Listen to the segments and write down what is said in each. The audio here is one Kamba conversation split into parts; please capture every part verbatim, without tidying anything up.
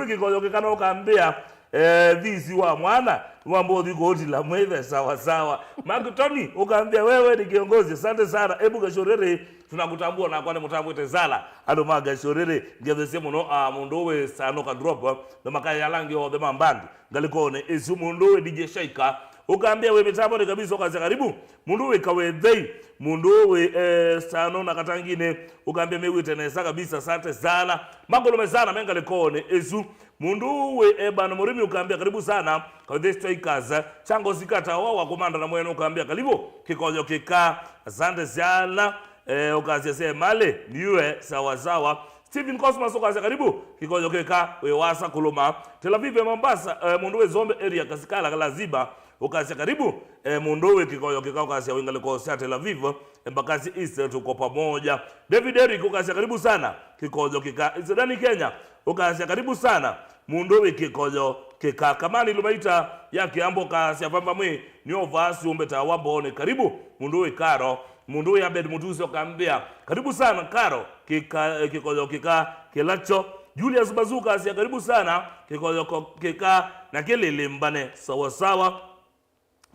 Kĩkoyo kĩkana ũkambĩa, eh, visi wa mwana, nĩwamba ũthi kũũtila mwĩthe sawa sawa. Mark Tony, ũkambĩa wewe ni kiongozi, asante sana. Ebu Kashorere, tunakutambua nakwa nĩ mũtambwĩte zala. Andũ ma Kashorere, ngethesye mũno, ah, mũndũ wĩ Sanoka Drop, na makaya alangi othe ma mbandi. Ngalĩkonĩ ĩsu mũndũ wĩ D J Shaika, ũkambĩa wĩ mĩtambonĩ kabisa, ũkasya karibu. Mũndũ wĩ Kawethei, mũndũ wĩ, eh, Sano na Katanginĩ, ũkambĩa mewĩte nesa kabisa, asante sana. Makũlũme sana me ngalĩkonĩ ĩsu. Mũndũ wĩ Eban Mũrĩmi ũkambĩa karibu sana. Kawethei Strikers, Chango Sikata wa wa kũmanda na mwene ũkambĩa karibu. Kĩkoyo kĩka, asante sana. Eh, ũkasya se mali, niwe, sawa sawa. Stephen Cosmas ũkasya karibu, kĩkoyo kĩka, wĩ wasa kũlũma. Tel Aviv, Mombasa, eh, mũndũ wĩ Zombe area, Kasikala, Kalaziba, ũkasya karibu, eh, mũndũ wĩ kĩkoyo kĩka, ũkasya wĩ ngalĩko sya Tel Aviv, Embakasi East, tuko pamoja. David Eric ũkasya karibu sana, kĩkoyo kĩka. Isidani Kenya, ũkasya karibu sana, mũndũ wĩ kĩkoyo kĩka. Kamani Lumaita ya Kĩambo ũkasya vamba mwĩ, nĩ ovaa siũmbe ta wa mboonĩ, karibu, mũndũ wĩ Karo. Mũndũ wĩ Abed Mũtuse ũkambĩa, karibu sana Karo, kĩka, kĩkoyo kĩka kĩlacho. Julius Bazuka asya, karibu sana, kĩkoyo ko-, kĩka na kĩlĩlĩmbane, sawa sawa.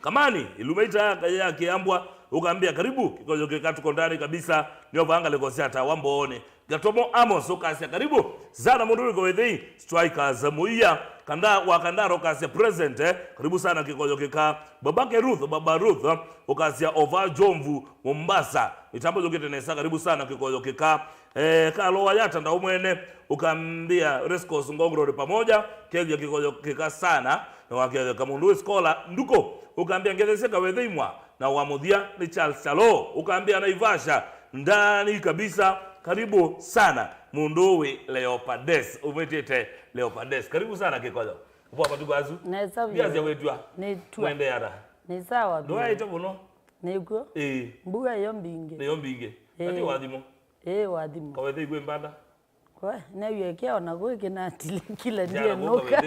Kamani, Ilumaita ya Kĩambwa, ũkambĩa, karibu, kĩkoyo kĩka tuko ndani kabisa, nĩovaa ngalĩko sya tawa mboonĩ. Gatomo Amos ũkasya, karibu sana mũndũ wĩ Kawethei Strikers, Mũia Kanda wa Kandara ũkasya, present, eh, karibu sana kĩkoyo kĩka. Babake Ruth, Baba Ruth, ũkasya, ova Jomvu, Mombasa. Mitambo yũkĩte nesa, karibu sana kĩkoyo kĩka. Eh, Kalo wa Yata Ndau mwene, ũkambĩa, Rescos Ngongoro ni pamoja, kethia kĩkoyo kĩka sana, na waketheka mũndũ wĩ Scholar Nduko, ũkambĩa, ngethesye Kawethei mwa na wa mũthya nĩ Charles Chalo, ũkambĩa Naivasha, ndani kabisa, karibu sana, mũndũ wĩ Leopardes, ũmwĩtĩte Leopardes, karibu sana kĩkoyo. Kwa matuko asu. Nesa vyũ. Biasia wĩtwa. Nĩtwa. Mwende yata. Nĩ sawa vyũ. Ndwaĩte mũno. Nĩkw'o. Ĩĩ. Mbua ĩyo mbingĩ. Nĩyo mbingĩ. Ĩĩ. Ati wathimo. Ĩĩ, wathimo. Kawethei kwĩ mbanda. We, newie keo na kwĩ kĩnatile kila ndiye nuka.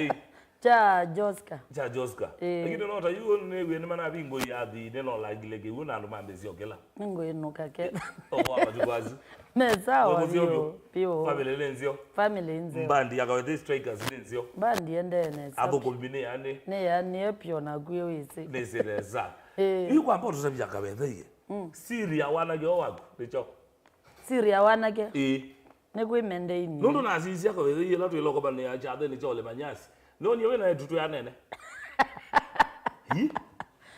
Cha Joska. Cha Joska. Eh. Lakini no ta yu newie nĩ mana bingo ya thi, nĩ no langile kĩu na andũ mambĩsio kĩla. Nĩngũĩnũka ketha. Oho, ama tukwazi. Me sawa. Wewe sio biũ, biũ. Family nĩ nzio. Family nzio. Mbandi ya Kawethei Strikers nĩ nzio. Mbandi endee nesa. Athũkũmi nĩ yani. Nĩ yani epyo na kwĩ wĩsĩ. Nĩ siresa. Eh. Yu kwamba ũtũtavya Kawethei. Mm. Siri ya wanake waku nĩcho. Siri ya wanake. Ĩĩ. Nĩ kwĩ mendeini. Nũndũ nasisya Kawethei ĩla twĩlokomanĩa kyathĩnĩ kya ũlĩma nyasi. Nonie wĩna ĩtutũ ya nene. Ĩ?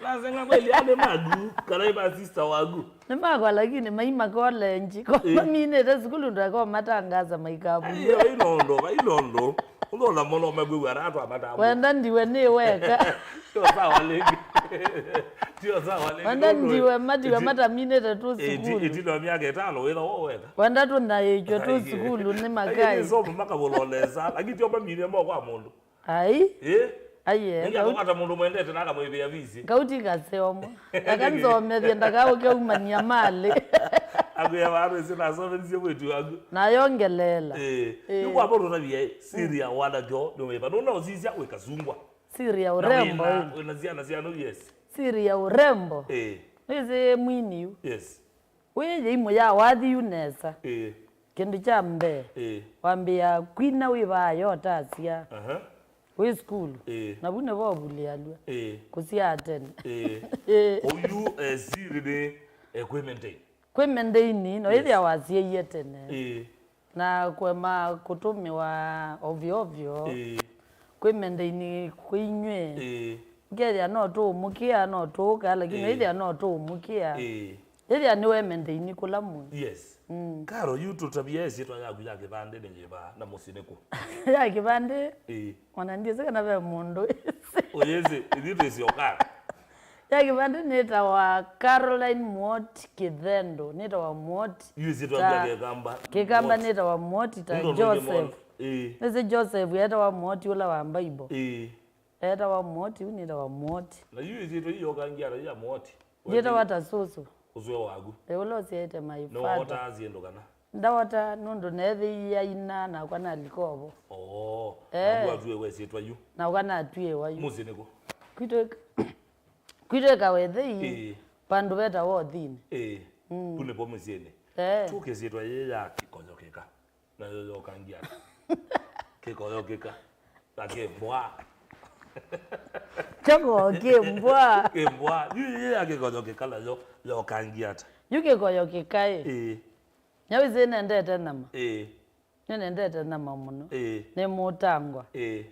Nasenga kweli ame magu, kana ĩma sister wagu. Nĩ makwa lakini maima college. Ko maminĩte sukulu ndako matangaza maikabu. Ai, vai nondo, vai nondo. Ũthona mũno magu ara atwa matamu. Wenda ndiwe nĩ weka. Tio sawa lĩngĩ. Tio sawa lĩngĩ. Wenda ndiwe matiwa mataminĩte tu sukulu. Ĩtino myaka ĩtano wĩtha wo weka. Wenda tũnaĩtw'e tũ sukulu nĩ makai. Somo makavulolesa, lakini tio mamine mo kwa mũndũ. Ai. Eh? Aiye. Nĩngĩ akakwata mũndũ mwendete na akamwĩvĩa visi. Kauti kaseomo. Akanzomethie ndakaũke umania mali. Akwĩa vandu ĩsĩ nasomethisye mwĩtu waku. Nayongeleela. Eh. Eh. Nĩ kwa mũndũ ũtavia siri ya wanake nĩ wĩva. Nũna ũsisya wĩ kasungwa. Siri ya urembo. Wĩna syana syano, yes. Siri ya urembo. Eh. Nĩsĩ mwini yu. Yes. Wĩ yĩimũ ya wathi yu nesa. Ĩĩ. Kĩndũ kya mbee, ĩĩ, wambĩĩa kwina wĩ vaa yotasya. Aha. Wĩ sukulu. Ĩĩ. Na vu nĩvo ũvulĩalw'a. Ĩĩ. Kũsyaa tene. Ĩĩ. Ĩĩ. Oyu, eh, siri nĩ, eh, kwĩ maintain. Kwĩ maintain, no, yes, ĩthĩa wasyaie tene. Ĩĩ. Na kũema kũtũmĩwa ovyo ovyo. Ĩĩ. Kwĩ maintain kwĩ inyw'ĩ. Ĩĩ. Ũkethĩa no tũũmũkĩa, no tũũka, lakini, ĩĩ, ĩthĩa no tũũmũkĩa. Ĩĩ. Ĩthĩa nĩwe maintain kũla mũĩ. Yes. Mm. Karo, yu tũtavye ĩsyĩtwa yaku ya kĩvandĩ nĩ yĩva na mũsyĩ nĩkũ? Ya kĩvandĩ? Ĩĩ. Ona ndyĩsĩ kana ve mũndũ wĩsĩ. Ũyĩsĩ, ithyĩ twĩsĩ o Karo. Ya kĩvandĩ nĩtawa Caroline Muoti Kĩthendo, nĩtawa Muoti. Yu ĩsyĩtwa ta ya Kĩkamba. Kĩkamba Muoti. Nĩtawa Muoti ta Joseph. Ĩĩ. Nĩsĩ Joseph etawa Muoti ũla wa Bible. Ĩĩ. Etawa Muoti, yu nĩtawa Muoti. Na yu ĩsyĩtwa yu yokangia ata ya Muoti? Yĩtawa ta sũsũ. Ũsũe waku. Ĩ, ũla ũsyaĩte my father. Nĩwaotaa syĩndũ kana? Ndaota nũndũ neethĩie aina nakwa nalika ovo. Oo. Eh. Naku atwĩe wesyĩtwa yu. Nakwa natwĩĩwa yu. Mũsyĩ nĩkũ? Kwitũ ĩk-, kwitũ ĩkawethei, ĩĩ, vandũ vetawa ũthinĩ. Ĩĩ. Mm. Ku nĩpo mũsyĩnĩ. Eh. Tũkĩsyĩtwa yĩ ya kĩkoyo kĩka. Nayo yokangia. Kĩkoyo kĩka. Na kĩmbwa. Kyo kĩmbwa. Kĩmbwa. Yu yĩ ya kĩkoyo kĩkala yo, yokangi ata? Yu kĩkoyo kĩkaĩ. Ĩĩ. Nyawĩsĩ nendete nyama. Ĩĩ. Nĩnendete nyama mũno. Ĩĩ. Nĩ mũtangwa. Ĩĩ.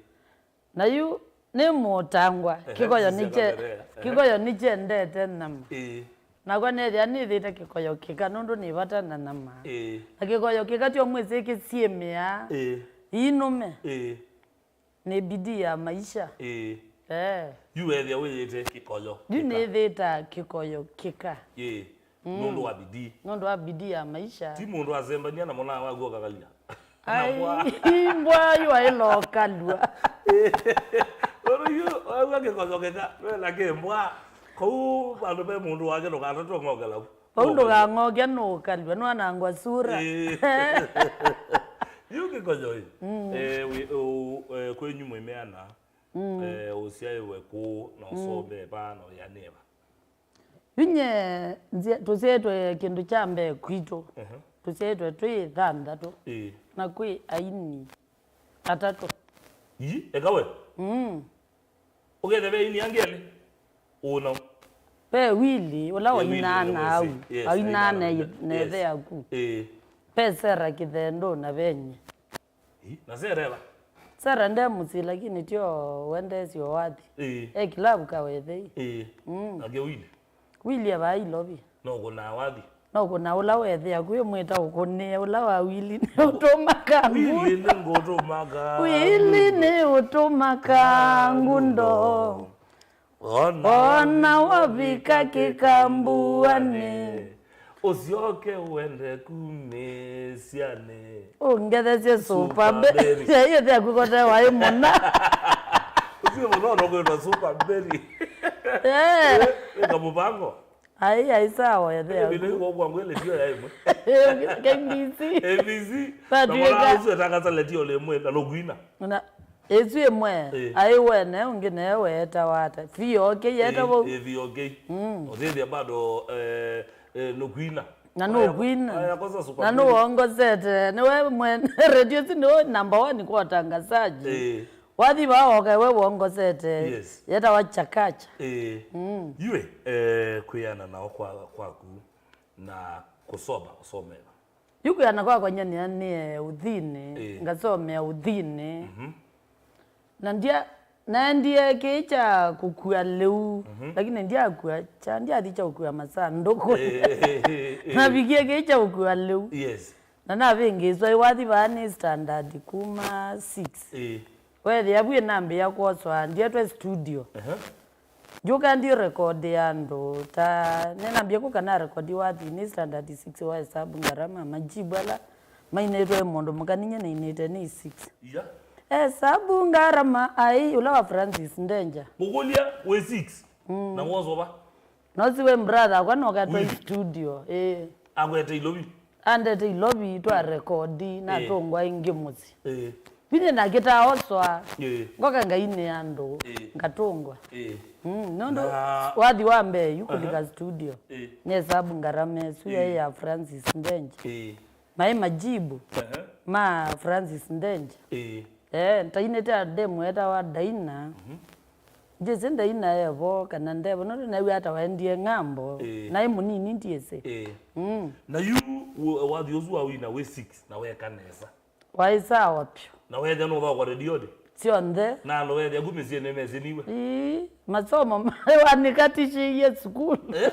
Na yu nĩ mũtangwa. Ehe, kĩkoyo nĩkye-, kĩkoyo nĩkyendete nyama. Ĩĩ. Nakwa nethĩa nĩthĩte kĩkoyo kĩka nũndũ nĩ vata na nyama. Ĩĩ. Na kĩkoyo kĩka tyo mwĩsĩ kĩsyĩmĩaa. Ĩĩ. Ii nũme. Ĩĩ. Nĩ bidii ya maisha. Ĩĩ. Eh. Yu wethĩa wĩyĩte kĩkoyo. Yu nĩthĩta kĩkoyo kĩka. Ĩĩ. Nũndũ wa bidii. Nũndũ wa bidii ya maisha. Ti mũndũ asembania na mũnaa waku ũkakalia. Ai, mbwa yu aĩlokalw'a. Ũndũ yu waua kĩkoyo kĩka, wena kĩ mbwa. Kau vandũ ve mũndũ wake ndũkatatwe ng'okela. Vau ndũkang'oke nũkalw'a, nwanangwa sura. Ĩĩ. Yu kĩkoyo ĩ. Eh, wĩ, ũ, eh, kwenyu mwĩmeana. Eh, ũsyaĩwe kũũ, na ũsomee va, na ũyanĩe va? Yu nye nzia-, tũsyaĩtwe kĩndũ kya mbee kwitũ. Tũsyaĩtwe twĩ thanthatũ. Ĩĩ. Na kwĩ aini atatũ. Ii, eka we. Mm. Ũketha ve aini angĩ elĩ. Ũnao. Ve Willy, ũla wainaa na au. Yes, ainaa na ĩthe yaku. Ĩĩ. Ve Sarah Kĩthendũ na ve nye. Ĩ, na Sarah eva? Sarah nde mũsyĩ, lakini tyo wendeesyo wathi. Ĩĩ. E kilavu kawethei. Ĩĩ. Mm. Nake Willy? Willy avaa ilovi. No kũnaa wathi? No kũnaa ũla wethĩa kwĩ mwĩta ũkũnĩe ũla wa Willy nĩ ũtũma kangu. Willy nĩ ngũtũma kangu. Willy nĩ ũtũma kangu ndo. Ona wavika kĩkambuanĩ. Ũsyoke wende kumĩsyanĩ. Ũngethesye Super Berry. Yeye thea kwikote waĩ mũna. Ũsie mũno no kwĩtwa Super Berry. Eh. Ĩka mũvango. Ai, ai, sawa, ya thea. Bila iko kwa ngwele dio ya imwe. K B C. A B C. But na you mwana got usu etaka sala dio le mwe na logwina. Na Ĩsu ĩmwe aĩ wene, ũngĩ nayo weetawa ata? Vioke, yetawa ũu. Ĩ, Vioke. Ũthĩthya bado, eh, eh, nũkwina. Na nũkwina. Na nũwongosete. Nĩwe mwene redio ĩsu nĩwe number one kwa watangazaji. Ĩ. Wathi vaa woka we wongosete. Yes. Yetawa Chakacha. Ĩ. Yue, eh, kwĩana nao kwa, kwaku na kũsoma, ũsomeva. Yu kwĩana kwakwa nyie nĩanĩe ũthinĩ, ngasomea ũthinĩ. Na ndia, naendie kĩĩ kya kũkua lĩu, lakini ndiakua kya, ndiathi kya kũkua masandũkũ. Navikie kĩĩ kya kũkua lĩu. Yes. Na navĩngĩĩswa ĩwathi vaa nĩ standard kuma six. Weethĩa vu ĩnambĩĩa kwoswa, ndietwe studio. Njũka ndi record ya andũ, ta, nĩnambia kũka na record wathi nĩ standard six wa hesabu ngarama, majibu ala mainĩtwe mũndũ mũka ninyie nainĩte nĩ six. Iya. Hesabu ngarama, ai, ũla wa Francis Ndenja. Ngũkũlya wĩ six, na wosova? No si we brother akwa noka twa studio, ĩĩ. Akwete ilovi? Andete ilovi twa record, natũngwa ĩngĩ mũsyĩ. Ĩĩ. Vinya nake taoswa, ĩĩ, ngoka ngainĩa andũ, ĩĩ, ngatũngwa. Ĩĩ. Mm, nũndũ wathi wa mbee yu kũlika studio. Ĩĩ. Nĩ hesabu ngarama ĩsu yaĩ ya Francis Ndenja. Ĩĩ. Maĩ majibu ma Francis Ndenja. Ĩĩ. Eh, ntainĩte demo etawa Daina. Njĩsĩ Daina evo kana ndevo, nũndũ naĩw'a ata waendie ng'ambo. Ĩĩ. Naĩ mũnini ndiĩsĩ. Ĩĩ. Mm. Na yu wathi ũsu wa wina wĩ six na weka nesa. Waĩ sawa vyũ. Na weethĩa nũthaũkwa redioni? Syonthe. Na andũ weethĩa ku mĩsyĩnĩ mesĩniwe? Ii, masomo maĩ wanĩkatishĩie sukulu. Eh?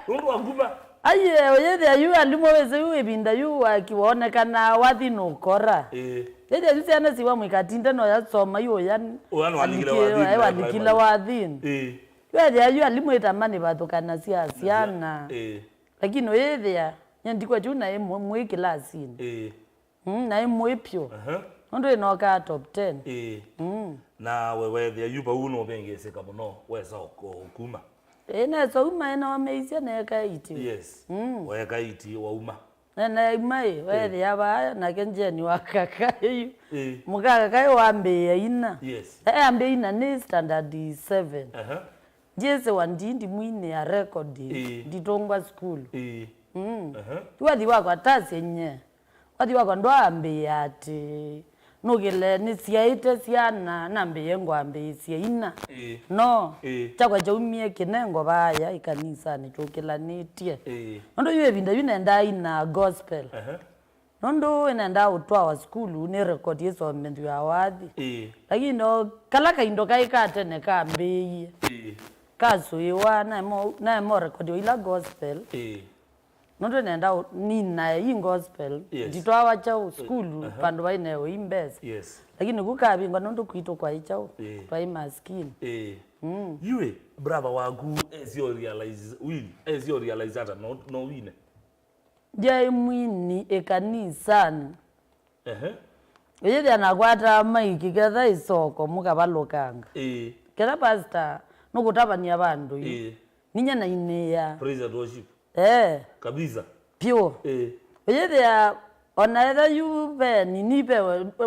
Nũndũ wa nguma? Aiee, ũyĩthĩa yu alimũ wĩsĩ yu ĩvinda yu waki woonekanaa wathi nũkora. Ĩĩ. Ĩthĩa yu syana siwa mwĩkatinde no yasoma yu ũya. Ũya nĩwalikile wathinĩ, walikile wathinĩ. Ĩĩ. Yu ethĩa yu alimũ ĩtamani vathũkanasya syana. Ĩĩ. Lakini ũyĩthĩa, nye ndikwetya yu naĩ mwĩ kĩlasinĩ. Ĩĩ. Mm, naĩ mũĩ pyũ. Aha. Nũndũ ĩnokaa top ten. Ĩĩ. Mm. Na we weethĩa yu vau nũvĩngĩĩsĩka mũno, wesa ũko-, ũkuma? Ĩĩ, nesa uma ĩna wameisya neeka iti. Yes. Mm. Weeka iti, wauma. Na naima ĩ, weethĩa vaa nake Njeni wa kaka yu. Ĩĩ. Mũkaka kaĩ wambĩĩa ina. Yes. Eambĩĩa ina nĩ standard seven. Aha. Njĩsĩwa ndi ndimwinĩa record, ĩĩ, nditũngwa sukulu. Ĩĩ. Mm. Aha. Yu wathi wakwa tasye nye. Wathi wakwa ndwaambĩĩa atĩ Nũkĩle nĩsyaĩte syana, nambĩĩe ngwambĩĩsye ina. Ĩĩ. No, ĩĩ, kyakwa kyaumie kĩnengo vaaya ĩkanisanĩ kyũkĩlanĩtye. Ĩĩ. Nũndũ yu ĩvinda yu nendaa ina gospel. Ehe. Nũndũ nĩnendaa ũtwawa sukulu, nĩ rekodi ĩsomethw'a wathi. Ĩĩ. Lakini no, kala kaindo kaĩ ka tene kambĩĩie. Ĩĩ. Kasũĩwa, naemo, naemo rekodiwa ila gospel. Ĩĩ. Nũndũ nenda ũ-, ninae i gospel, yes, nditwawa kyaũ sukulu, aha, vandũ vainewe i mbesa. Yes. Lakini ku kavingwa nũndũ kwitũ kwaĩ kyaũ, ĩĩ, twaĩ maskini. Ĩĩ. Mm. Yu ĩ, brother waku esi o realize, win, esi o realize ata no, no wine? Ndyaĩ mwini ĩkanisanĩ. Ehe. Ũyĩthĩa nakwataa maiki ketha ĩsoko mũkavalũkanga. Ĩĩ. Ketha pastor nũkũtavany'a vandũ yu. Ĩĩ. Ninya nainĩĩa. Praise and worship. Eh. Kabisa. Pyũ. Ĩĩ. Ũyĩthĩa ona etha yu ve nini ve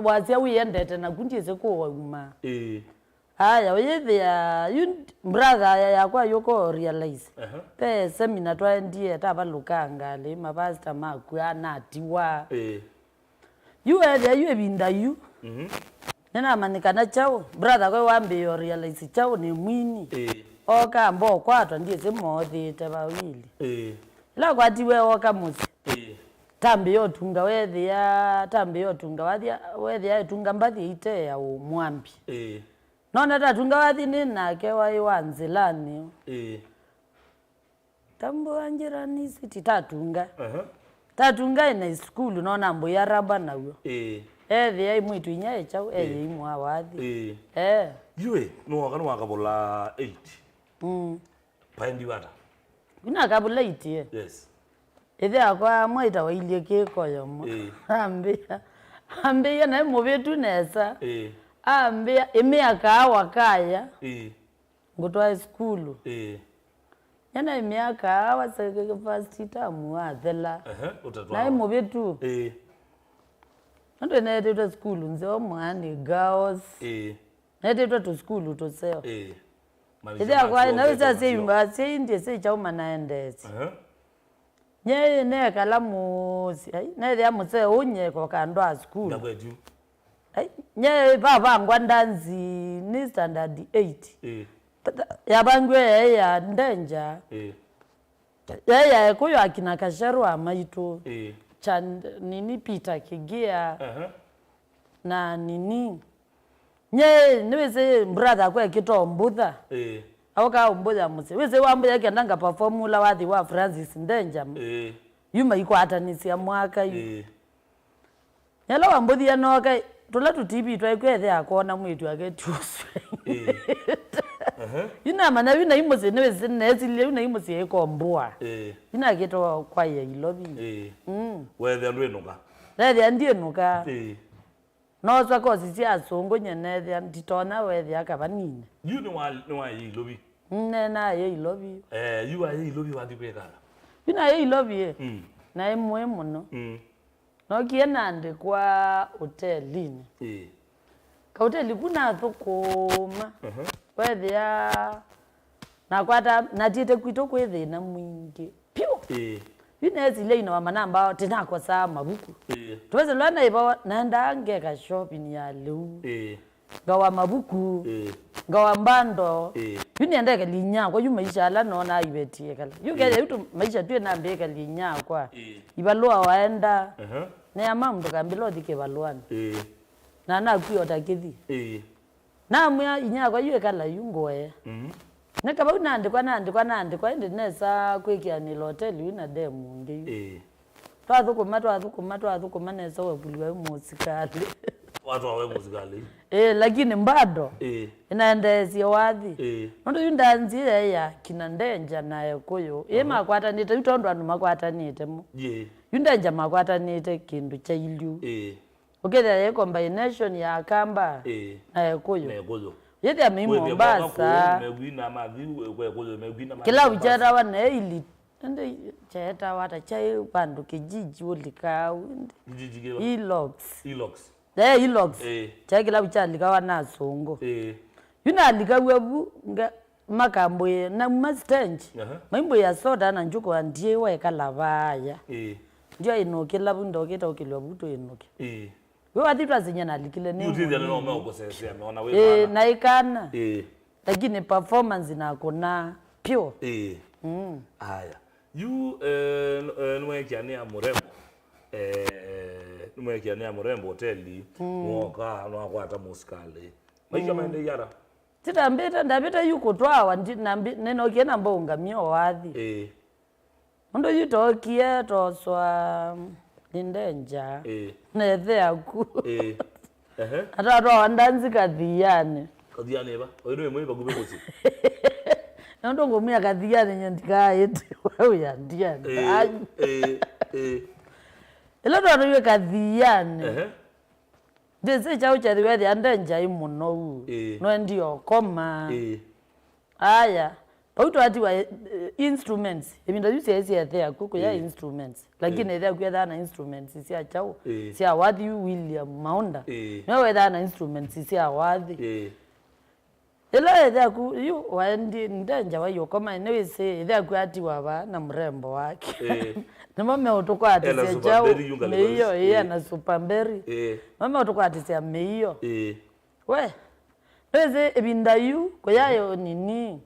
wasya wĩendete naku ndyĩsĩ kũwauma. Ĩĩ. Aya, ũyĩthĩa, yu brother aya yakwa yũka realize. Aha. Ve seminar twaendie, tavalũka ngalĩ, mavasita makw'a, natiwa. Ĩĩ. Yu ethĩa, yu ĩvinda yu. Mhm. Nĩnamanyĩkana kyaũ, brother kwe wambĩĩe realize kyaũ nĩ mwini. Ĩĩ. Oka amba ũkwatwa, ndyĩsĩ moothĩte vawili. Ĩĩ. Ĩla akwatiwe oka mũsyĩ. Ĩĩ. Tambĩĩa ũtunga wethĩa, tambĩĩa ũtunga wathĩa, wethĩa ĩtunga mbathi ĩite ya ũmwambi. Ĩĩ. Nona tatunga wathi nĩ nake waĩ wa nzĩlanĩ. Ĩĩ. Tambũa njĩra nĩ city tatunga. Aha. Tatunga ĩna isukulu nona mbũi araba naw'o. Ĩĩ. Ethĩa ĩ mwĩtu inya e kyaũ, ĩĩ, eye imwa wathi. Ĩĩ. Eh. Yu ĩ, nĩwoka nĩwakavũla eight. Mm. Paendi wata? Yu nakavũla eight, eh. Yes. Ĩthe akwa amwe ĩtawa ilyĩ kĩko yomo. Ĩĩ. Ambĩa, ambĩie naĩ mũvĩtu nesa. Ĩĩ. Ambĩa, ĩmĩa kaawa kaya. Ĩĩ. Ngũtwae sukulu. Ĩĩ. Nyana ĩmĩa kaawa se-, first term wathela. Ehe, ũtatwawa. Naĩ mũvĩtu. Ĩĩ. Nũndũ neetĩtwe sukulu nzeo mwaani girls. Ĩĩ. Neetĩtwe tũsukulu tũseo. Ĩĩ. Ĩthe akwa, na wĩsasya university, syaĩ kyaũ manaendeesye. Ehe. Nye neekala mũsyĩ, ai, neethĩa mũsee ũũ nyeko kandũ a sukulu. Ndakwetyu. Ai, nye vavangwa ndanzi nĩ standard eight. Ĩĩ. Yavangiwe yaĩ ya Ndenja. Ĩĩ. Yaĩ ya Ekũyũ akina Kasherũ amaitũ. Ĩĩ. Cha nini Peter Kĩgĩa. Aha. Na nini. Nye, nĩwĩsĩ brother akwa ekĩtoo mbũtha. Ĩĩ. Aũkaa ũmbũya mũsyĩ. Wĩsĩ wambũya kenda nga perform ũla wathi wa Francis Ndenja. Ĩĩ. Yu maikwatanĩsya mwaka yu. Ĩĩ. Nyala wambũthie nooka, tũla tũ T V twaĩ kwethĩa akwona mwĩĩtu ake ti ũsu. Ĩĩ. Aha. Yu namanya yu nai mũsyĩ nĩwĩsĩ nesilye yu nai mũsyĩ ĩkombũa. Ĩĩ. Yu nakĩtoo kwa ya Ilovi. Ĩĩ. Mm. Wethĩa ndwĩnũka. Nethĩa ndyĩnũka. Ĩĩ. Nooswa kosi sya asũngũ nye neethĩa nditonya weethĩa kavanini. Yu nĩwa-, nĩwaĩe Ilovi? Mm, neenaĩe Ilovi. Eh, yu waĩe Ilovi wathi kwĩka ata? Yu naĩe Ilovi ĩ. Mm. Naĩ mũĩ mũno. Mm. Nookie naandĩkwa ũtelinĩ. Ĩĩ. Kaũteli ku nathũkũma. Mhm. Weethĩa nakwata, natiĩte kwitũ kwĩ thĩna mwingĩ. Pyũ! Ĩĩ. Yu nesilya ino wa manamba tinakosaa mavuku. Ĩĩ. Tũvese lwa naivawa, naendaa ngeka shopping ya lĩu. Ĩĩ. Ngawa mavuku. Ĩĩ. Ngawa mbando. Ĩĩ. Yu nĩenda ĩkali inyakwa, yu maisha ala nona aivetie kala. Yu kethĩa yu tũ maisha twĩ nambĩa ĩkali inyakwa. Ĩĩ. Ivalũa waenda. Aha. Nea mamu ndũkambĩla ũthi kĩvalũanĩ. Ĩĩ. Na nakwia ũtakĩthi. Ĩĩ. Namwĩa inyakwa yu ĩkala yu ngũe. Mhm. Nĩka vau naandĩkwa, naandĩkwa, naandĩkwa, ĩndĩ nesa kwĩkĩanĩla oteli yu na ndemu ũngĩ yu. Ĩĩ. Twathũkũma, twathũkũma, twathũkũma nesa wevuliwa ĩ mũsikalĩ. Watwawa ĩ mũsikalĩ? Ĩĩ, lakini mbado. Ĩĩ. Ĩnaendeesye wathi. Ĩĩ. Nũndũ yu ndanzi yaĩ ya kina Ndenja na Ekũyũ. Ĩĩ, mhm, makwatanĩte, yu tondũ andũ makwatanĩte mo. Yĩĩ. Yu Ndenja makwatanĩte kĩndũ kya ilyu. Ĩĩ. Ũkethĩa yĩ combination ya Akamba, ĩĩ, na Ekũyũ. Na Ekũyũ. Yĩthĩa mei Mombasa. Kĩlavu kyetawa na ili, ende kyetawa ata kyaĩ vandũ kijiji ũlikaa au, ende. Kijiji kĩva? Elox. Elox. Eh, Elox. Ĩĩ. Kyaĩ kĩlavu kyalikawa na asũngũ. Ĩĩ. Yu nalikaw'a vu, nga, makambũĩa, nauma stage. Aha. Maimbũĩa soda na njũkwa ndiĩ wekala vaya. Ĩĩ. Ndyaĩnũkĩla vu, ndokĩte ũkĩlw'a vu twĩnũke. Ĩĩ. We wathi twasinya nalikile nĩ Yu tithya mũnini. Nĩ no meũkũsesea meona wĩ Ĩĩ, vana. Na ĩkana. Ĩĩ. Lakini performance nakũna pyo. Ĩĩ. Mm. Aya. Yu eh, n- eh, nĩmwekia nĩ ya mũrembo. Eh, nĩmwekia nĩ ya mũrembo hoteli. Mm. Nwoka nwakwata mũsikalĩ. Maisha mm. Maendei ata? Titambĩte, ndambĩte yu kũtwawa, ndi- nambi- nĩnokie namba ũngamia o wathi. Ĩĩ. Ũndũ yu tookie toswa nĩ ndenja. Ĩĩ. Na ĩthe aku. Ĩĩ. Ehe. Atatwawa ndanzi kathianĩ. Kathianĩ va? Oyu nĩ mwĩ vakuvĩ mũsyĩ. Na ũndũ ngũmia kathianĩ nye ndikaĩte we wĩa ndianĩ. Ĩĩ, ĩĩ, ĩĩ. Ĩla twatũiwe kathianĩ. Ehe. Ndĩsĩ kyaũ kyathi wethĩa nde njaĩ mũno u. Ĩĩ. Nwendi okoma. Ĩĩ. Aya. Vau twatiwa eh, instruments. Ĩvinda yu syaĩ sya ĩthe aku kũya Ĩĩ. Instruments. Lakini Ĩĩ. Ĩthe aku ethaa na instruments sya kyaũ. Ĩĩ. Sya wathi yu William Maunda. Ĩĩ. Nĩwe wethaa na instruments sya wathi. Ĩĩ. Ĩla ĩthe aku yu waendi ndenja waiũkoma nĩwĩsĩ ĩthe aku atiwa vaa na mũrembo wake. Ĩĩ. Nĩmo meũtũkwatĩsya Ena kyaũ Superberry yu ngalĩko mĩio isu. Ĩĩ. Ĩĩ. Ena Superberry. Ĩĩ. Nĩmo meũtũkwatĩsya mĩio. Ĩĩ. We nĩwĩsĩ ĩvinda yu kũyayo nini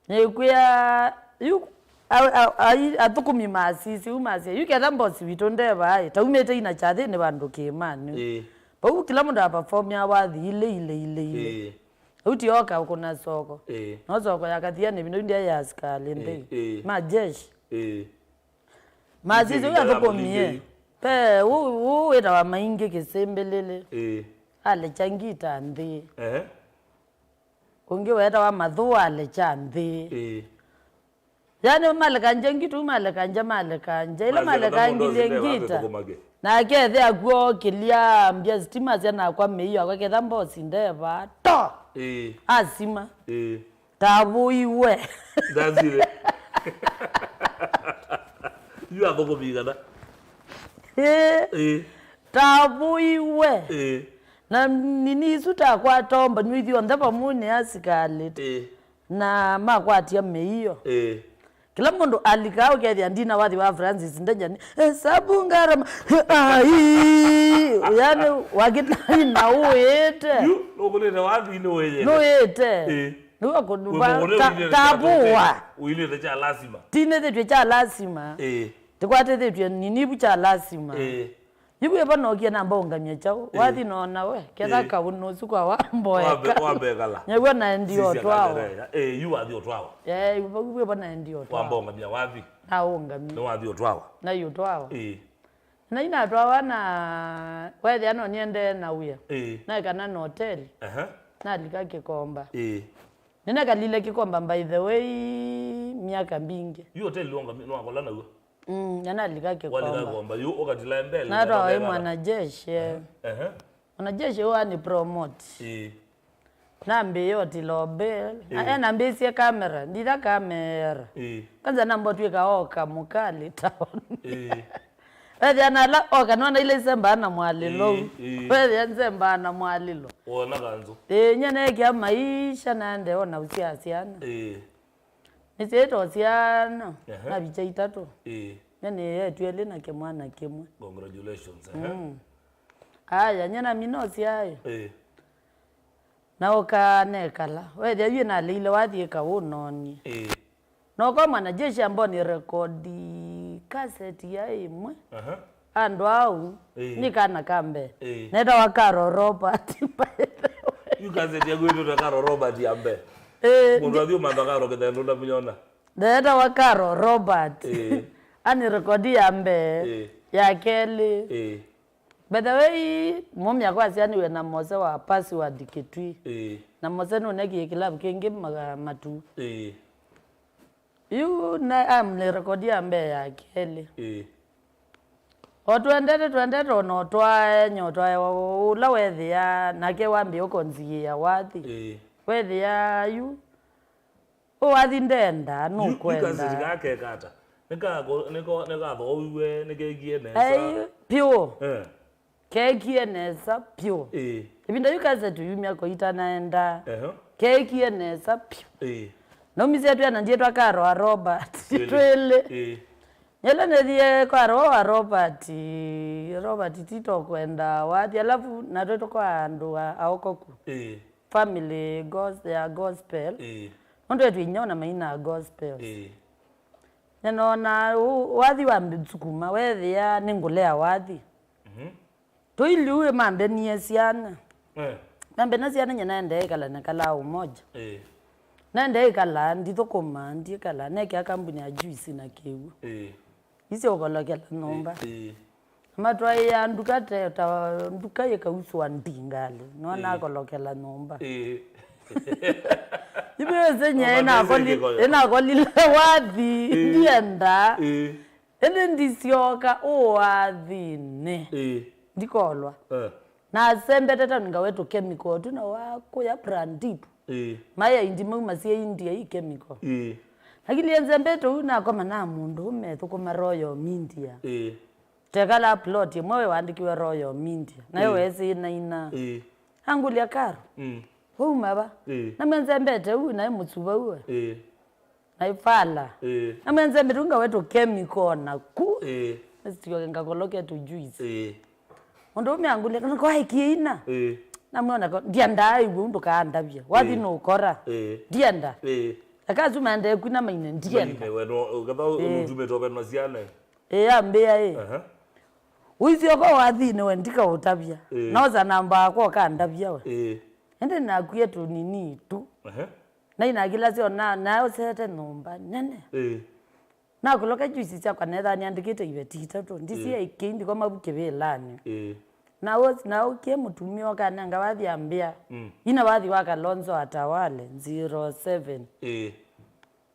nĩkwĩa yu a- a- ai- athũkũmi masisye u masya yu ketha mbosi witũ ndevaaĩ taumĩte ina kyathĩnĩ vandũ kĩĩmanĩ. Ĩĩ. Vau kĩla mũndũ apafomia wathi ilĩ ilĩ ilĩ ilĩ. Ĩĩ. Rĩu ti oka kũna soko. Ĩĩ. No soko ya kathianĩ ĩvinda yu ndyaĩ ya asikalĩ nthĩ. Ĩĩ, ĩĩ. Ma jeshi. Ĩĩ. Masisye ũyũ athũkũmie. Pe ũũ wĩtawa Maingĩ Kĩsĩmbĩlĩlĩ. Ĩĩ. Alekya ngita nthĩ. Ehe. Ũngĩ wetawa Mathũa alekya nthĩ. Ĩĩ. Yani malekangya ngitu malekangya malekangya ila malekangilye ngita. Nake ethe akuo kĩlia mbya sitima sya nakwa mĩio akwa ketha mbosi ndeva to. Ĩĩ. Asima. Ĩĩ. Tavũiwe. Ndasire. Yu athũkũmi kana? Ĩĩ. Ĩĩ. Tavũiwe. Ĩĩ. Na nini isu takwata omba nywithionthe vamwe nĩ asikalĩ. Ĩĩ. Na makwatia mĩio. Ĩĩ. Kĩla mũndũ alikaa ũkethĩa ndina wathi wa Francis Ndenjani esabu ngarama. Ai. Yani wakĩtai na ũĩte. Yu nũkũlĩte wathi nĩ wĩyĩte. Nũĩte. Ĩĩ. Nĩwe kũnuva. Wĩmũkũlĩ ta- ũilĩte kya tavũwa. Ũilĩte kya lasima. Tinĩthĩtw'e kya lasima. Ĩĩ. Tĩkwatĩthĩtw'e nini vu kya lasima. Ĩĩ. Yu wĩva nokie namba ũngamya kyaũ? Ĩĩ. Wathi noona we ketha kaũnĩ ũsu kwa wamboeka. Wambe- wambekala. Nyaw'o naendi otwawa. Ĩĩ yu wathi ũtwawa. Ĩĩ vau wĩva naendi otwawa. Wamba ũngamya wathi. Na ũngamya. Nĩ wathi ũtwawa. Na yu ũtwawa. Ĩĩ. Na inatwawa na wethĩa no niendee na wĩa. Ĩĩ. Naekana na hoteli. Aha. Nalika Kĩkomba. Ĩĩ. Nĩnekalile Kĩkomba by the way myaka mbingĩ. Yu hoteli wonga nwakola naw'o. Mm, nyanalika Kĩkomba. Walika Kĩkomba yu ũkatila mbele. Natwawa ĩ mwanajeshi. Ehe. Mwanajeshi ũũ ani promote. Ĩĩ. Nambĩĩe ũtila obel. Ĩĩ. Enambĩĩsye kamera nditha kamera. Ĩĩ. Kwanza nambotw'ĩka oka mũkalĩ town. Ĩĩ. Wethĩa na ala oka nona ila isembaa na mwalĩlo. Ĩĩ, ĩĩ. Wethĩa nsembaa na mwalĩlo. Wona kanzu. Ĩĩ nye neekĩa maisha naende ona ũsyaa syana. Ĩĩ. Nĩsyaĩtwa syana. Ehe. Navikya itatũ. Ĩĩ. Nye nĩetw'e elĩ na kĩmwana kĩmwe. Congratulations. Ehe. Mm. Aya nye nami nosyae. Ĩĩ. Na ũkanekala wethĩa yu naleile wathiĩ kaũnonie. Ĩĩ. Noka mwanajeshi ambao nĩ rekodi kaseti ya ĩmwe. Aha. Andũ au. Ĩĩ. Nĩ kana ka mbee. Ĩĩ. Netawa Carol Robert, by the way. Yu kaseti yaku ĩtwĩtwe Carol Robert ya mbee. Ĩĩ, mũndũ athi ũmantha Carol kĩthendũ ndamũnyona. Netawa Carol Robert. Ĩĩ. Ani rekodi ya mbee. Ĩĩ. Ya kelĩ. Ĩĩ. By the way, mũmya kwasianiwe na Mose wa Password Kitui. Ĩĩ. Na Mose nũnekie kĩlavu kĩngĩ maga- matu. Ĩĩ. Yu na amle rekodi ya mbee ya kelĩ. Ĩĩ. O twendete twendete ona ũtwae nyo ũtwae wa- ũla wethĩa nake wambĩĩa ũkonziĩĩa wathi. Ĩĩ. Wethĩa yu Ũwathi ndenda, nũkwenda. Yu kaseti kakeka ata? Nĩkathoiwe, nĩkekie nesa? Ai, pyũ. Eh. Kekie nesa pyũ. Ĩĩ. Ĩvinda yu kaseti yumya ko itanaenda. Ehe. Kekie nesa pyũ. Ĩĩ. Naumisye twĩana ndiĩtwa Carol Robert. Twĩlĩ. Twĩlĩ. Ĩĩ. Yĩla nĩthie kwa roho wa Robert, Robert tito kwenda wathi, alafu natwetwe kwa andũ a- aokoku. Ĩĩ. Family gos- ya gospel. Ĩĩ. Nũndũ etwĩ inyia ona maina gospel. Ĩĩ. Nĩnona ũ- wathi wa mbĩ sukuma, wethĩa nĩngũlea wathi. Mhm. Tũiliu ĩ mambenie syana. Eh. Mambenia syana nye naendee ĩkala na kalaa Umoja. Eh. Naendee ĩkala, ndithũkũma, ndiĩkala, nekĩa kambuni ya juice na kĩw'ũ. Eh. Isyo ũkolokela nyũmba. Eh, eh. Matwaĩa nduka te- ta nduka yĩkauswa ndingalĩ, no Eh. nakolokela nyũmba. Eh. Ivĩũsĩ nye Mama ĩnakoli- nĩsĩ kĩkoyo. Ĩnakolile wathi, Eh. ndienda. Eh. Ĩndĩ ndisyoka ũathinĩ. Ĩĩ. Ndikolwa. Eh. Na asembete ta ningawetũ chemical tu na wakũya Pradip. Ĩĩ. Maya indi mau masie India i chemical. Ĩĩ. Lakini enzembete ũu nakoma na mũndũ ũmethũkũma Royal Media. Ĩĩ. Tekala plot ĩmwe we wandĩkiwe Royal Media. Nayo Ĩĩ. wesĩ naina. Ĩĩ. Angũlya Karo. Mm. Wauma va? Ĩĩ. Na menzembete ũu naĩ mũsuva ũwe. Ĩĩ. Na ifala. Ĩĩ. Na mwenze mĩtunga wetu chemical naku. Ĩĩ. Nĩsitioke ngakoloke tu juice. Ĩĩ. Mũndũ ũme angũlya kana kwa ikiina. Ĩĩ. Na mwana ko ndienda iwe ndũkaandavya. Wathi Ĩĩ. nũkora. Ĩĩ. Ndienda. Ĩĩ. Akazu mande kuna maine ndienda. Maine we no ukatha Ĩĩ. utume tobe no siane. Ĩĩ ambia ĩĩ. Aha. Uisio kwa wathi ni we ndika utavya. Ĩĩ. Noza namba kwa kandavya we. Ĩĩ. Ende nakuye tu nini tu. Aha. Na inakila syo na naosete nyũmba nene. Ĩĩ. Nakũloka juice syakwa netha nĩandĩkĩte iveti itatũ. Ndisia Ĩĩ. Ĩkĩ ndikoma vu kĩvĩlanĩ. Ĩĩ. Na ũs- na ũkie mũtumia ũkanenga wathi ambĩa. Mm. Ina wathi wa Kalonzo Atawale zero seven. Ĩĩ.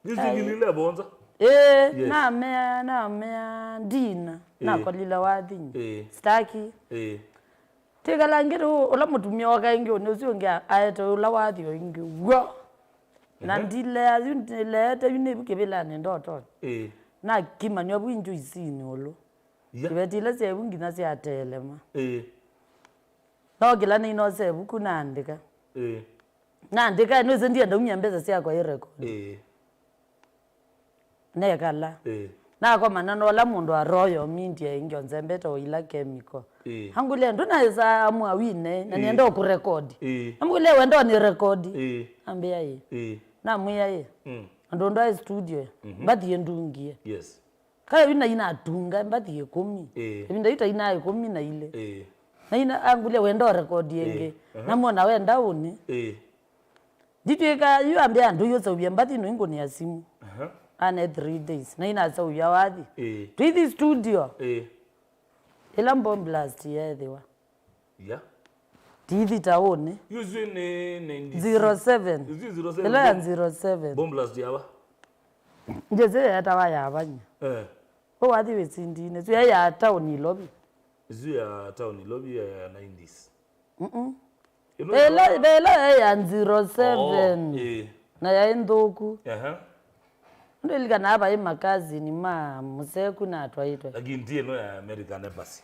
Juice Ai. Ngilile bonza. Ĩĩ, Yes. Namea, namea ndina. Ĩĩ. Nakolile wathinyi. Ĩĩ. Staki. Ĩĩ. Twĩkala ngĩ rĩu, ũla mũtumia oka ĩngĩ, ũnĩ ũsu ũngĩ a- aete ũla wathi o ĩngĩ. W'o! Na Ehe. Ndilea yu, ndileete yu nĩvu kĩvĩlanĩ ndotonĩ. Ĩĩ. Nakimanywa vu injuisinĩ ũlũ. Ya. Iveti ila sya ĩvu nginya syatelema. Ĩĩ. Nokĩla nĩinose ĩvuku naandĩka. Ĩĩ. Naandĩka, nĩwĩsĩ ndienda umya mbesa syakwa ĩ record. Ĩĩ. Nekala. Ĩĩ. Nakomana na ũla mũndũ wa Royal Media ĩngĩ onzembete o ila chemical. Ĩĩ. Angũlya, "Ndũnaĩsa amua wine, na Ĩĩ. Nĩenda ũkũrekodi." Ĩĩ. Amũlya, "Wenda nĩ rekodi?" Ĩĩ. Ambĩa, "Ĩĩ." Ĩĩ. Namwĩa, "Ĩĩ." Mm. Andũ ndwaĩ studio, Mhm. Mbathi ĩndungie. Yes. Kaya wina inatunga, mbathi ĩkũmi. Ĩĩ. Ĩvinda yu ta ina ĩkũmi na ilĩ. Ĩĩ. Na ina angũlya, "Wenda ũrekodi ĩngĩ?" Ĩĩ. Aha. Namwona, "Wenda ũnĩ?" Ĩĩ. Nditwĩka yu ambĩa andũ yu ũsauvya mbathi no ingũnĩa simu. Aha. Ane three days. Na inasauvya wathi. Ĩĩ. Twithi studio. Ĩĩ. Ĩla Bomb Blast yeethĩwa. Ya. Twithi taũnĩ. Yu zi nĩ ninety-six. Zero seven. Zi zero seven. Ĩla ya Bomb- zero seven. Bomb Blast yava? Njĩsĩ yetawa yavanya. Eh. Ũwathi wĩsindinĩ. Sio ya taũni Nairobi. Isu ya town Nairobi ya, ya nineties. Mm-mm. Ĩno Vela, ya vela ya zero seven. Oh, eh. Na ya nthũku. Aha. Ndilikanaa vai makazini ma mũseku na atwaitwe. Lakini ti ĩno ya American Embassy.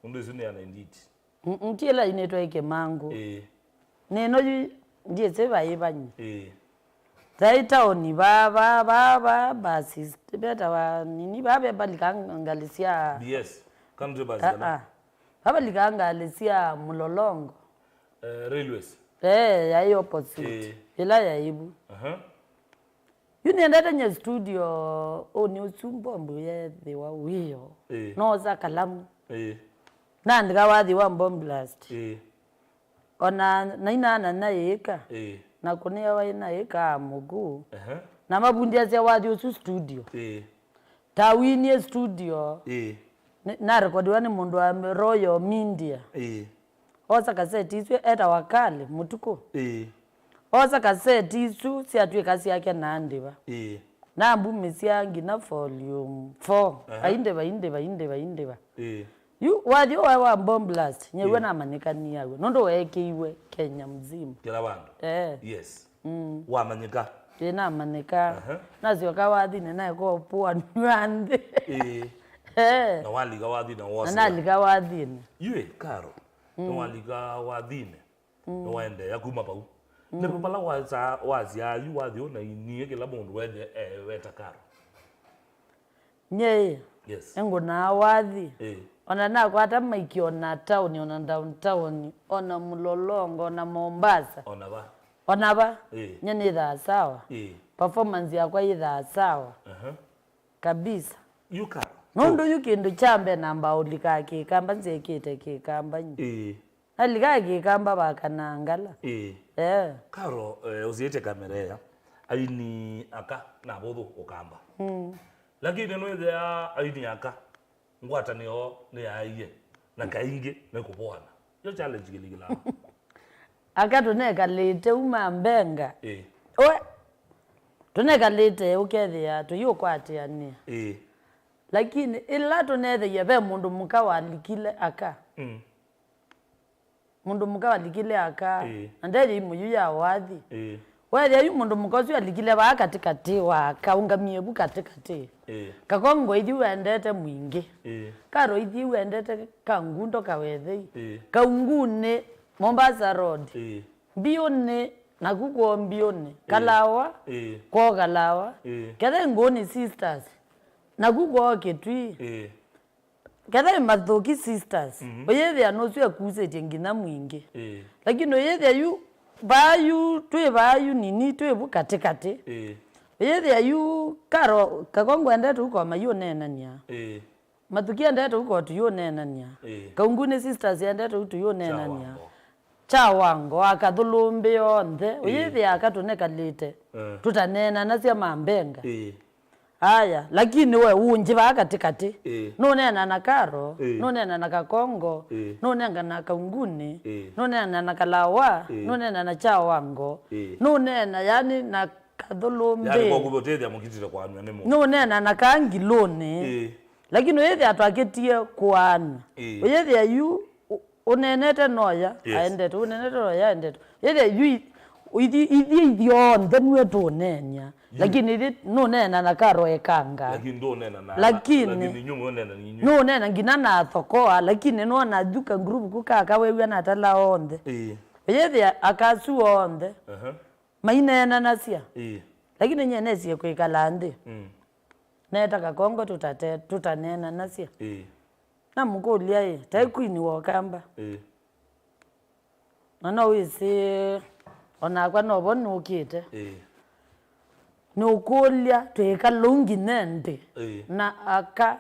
Ũndũ isu nĩ ya ninety-eight. Mm, mm, ti ĩla inĩtwe ĩkĩmangũ. Eh. Nĩno yu ndiĩsĩ vai vanyi. Eh. Vai taoni va, va, va, va, basi, vetawa nini, va ve valika ngalĩ sya B S, country bus Ah, kana? Ah. Va valika ngalĩ sya Mlolongo. Eh, railways. Eh, yaĩ opposite. Eh. Ĩla yaĩ vu. Aha. Yu nĩendete nye studio, ũnĩ ũsu mbombo yethĩwa wĩo. Eh. Noosa kalamu. Eh. Naandĩka wathi wa Bomb Blast. Eh. Ona nainaana na ĩka. Ĩĩ. Na kũnĩawa ĩna ĩka ya mũkũ. Ehe. Na mavundiasya wathi ũsu studio. Ĩĩ. Tawinie studio. Ĩĩ. Nĩ- narekodiwa nĩ mũndũ wa Royal Media. Ĩĩ. Osa kaseti isu etawa Kali Mũtukũ. Ĩĩ. Osa kaseti isu syatw'ĩka syake na andĩva. Ĩĩ. Nambumĩsya nginya volume four. Aha. Aindĩva, indĩva, indĩva, indĩva. Ĩĩ. Yu wathi ũũ wa Bomb Blast, nyew'a Ĩĩ. Namanyĩkanie aw'o. Nũndũ weekĩiwe Kenya mzima. Kĩla vandũ. Eh. Yes. Mm. Wamanyĩka. Ĩĩ, namanyĩka. Aha. Nasyoka wathinĩ naeka ũpũanw'a nthĩ. Ĩĩ. Eh. Na walika wathinĩ Na wosa. Nalika wathinĩ. Yu ĩ, Karo. Mm. Na walika wathinĩ. Mm. Nĩwaendeea kuma vau. Mm. Nĩvo vala wasa- wasyaa yu wathi ũnainie kĩla mũndũ wethe eweta Karo. Nyie, Yes. Nĩngũnaa wathi. Ĩĩ. Ona nakwata maiki ona taoni, ona downtown, ona Mlolongo, ona Mombasa. Ona va. Ona va. Ĩĩ. Nye nĩthaa sawa. Ĩĩ. Performance yakwa yĩthaa sawa. Aha. Kabisa. Yu Karo. Nũndũ yu kĩndũ kya mbee namba ũlikaa kĩkamba, nzĩkĩte kĩkamba nyi. Ĩĩ. Nalikaa kĩkamba vakanangala. Ĩĩ. Eh. Karo, eh, ũsiĩtye kamera ĩya. Aini aka na vũthũ ũkamba. Mm. Lakini nũĩthĩa aini aka ngwatanĩo nĩyaaie, na kaingĩ nĩ kũvoana. Yo challenge kĩlikĩlaa. Aka tũnekalĩte uma mbenga. Ĩĩ. We, tũnekalĩte ũkethĩa tũyĩũkwatĩanĩa. Ĩĩ. Lakini ĩla tũneethĩie ve mũndũ mũka walikile aka. Mm. Mũndũ mũka walikile aka, ĩĩ, na ndeyĩ imwe yu ya wathi. Ĩĩ. Weethĩa yu mũndũ mũka ũsu alikile vaa katĩkatĩ wa kaũngamie vu katĩkatĩ. Ĩĩ. Kakongo ithi wendete mwingĩ. Ĩĩ. Karo ithi wendete kangundo kawethei. Ĩĩ. Kaungunĩ, Mombasa Road. Ĩĩ. Mbiũnĩ, naku kwoo Mbiũnĩ. Ĩĩ. Kalawa, ĩĩ, kwoo Kalawa. Ĩĩ. Kethe Ngũni Sisters, naku kwoo Kĩtui. Ĩĩ. Ketha ĩ Mathũki Sisters, mhm, ũyĩthĩa nũsu ekusĩtye nginya mwingĩ. Ĩĩ. Lakini ũyĩthĩa yu, vaa yu, twĩ vaa yu nini, twĩ vu katĩkatĩ. Ĩĩ. Ũyĩthĩa yu, Karo, Kakongo endete ũkoma yu ũneenany'a. Ĩĩ. Mathuki endete ũko tuyũneenany'a. Ĩĩ. Kaungunĩ Sisters endete ũtuyũneenany'a. Kyawango. Kyawango, akathũlũmbĩ onthe, ĩĩ, ũyĩthĩa aka tũnekalĩte, eh, tũtaneenanasya mambenga. Ĩĩ. Aya, lakini we unji vaa katĩkatĩ. Ĩĩ. Nũneena na Karo, ĩĩ, nũneena na Kakongo, ĩĩ, nũneena na Kaungunĩ, ĩĩ, nũneena na Kalawa, ĩĩ, nũneena na Kyawango, ĩĩ, nũneena yani na Kathũlũmbĩ. Yani, kwa kũvotethya mũkitĩte kwanw'a nĩ mũndũ. Nũneena na Kangilũnĩ. Ĩĩ. Lakini ũyĩthĩa twakĩtie kũaanw'a. Ĩĩ. Ũyĩthĩa yu, ũ-, ũneenete noya, yes, aendete, ũneenete noya, aendete. Yĩthĩa yu i-, ithi-, ithyĩ ithyonthe nue tũũneenya. Yu. Lakini ithi nũneena na Karo ekanga. Lakini ndũneena na, lakini, lakini inyuĩ mũũneena na inyuĩ. Nũneena nginya na Thokoa, lakini nona yu ka group ku kaka wew'a na atala onthe. Ĩĩ. Ũyĩthĩa akasu onthe. Aha. Maineenanasya. Ĩĩ. Lakini nyie nesie kwĩkala nthĩ. Mm. Neeta Kakongo tũtate-, tũtaneenanasya. Ĩĩ. Namũkũlya ĩ, taĩ, mm, queen wa Ũkamba. Ĩĩ. Na no wĩsĩ, onakwa novo nũkĩte. Ĩĩ. Nũkũlya, twĩka lũu nginya ĩndĩ? Ĩĩ. Na aka,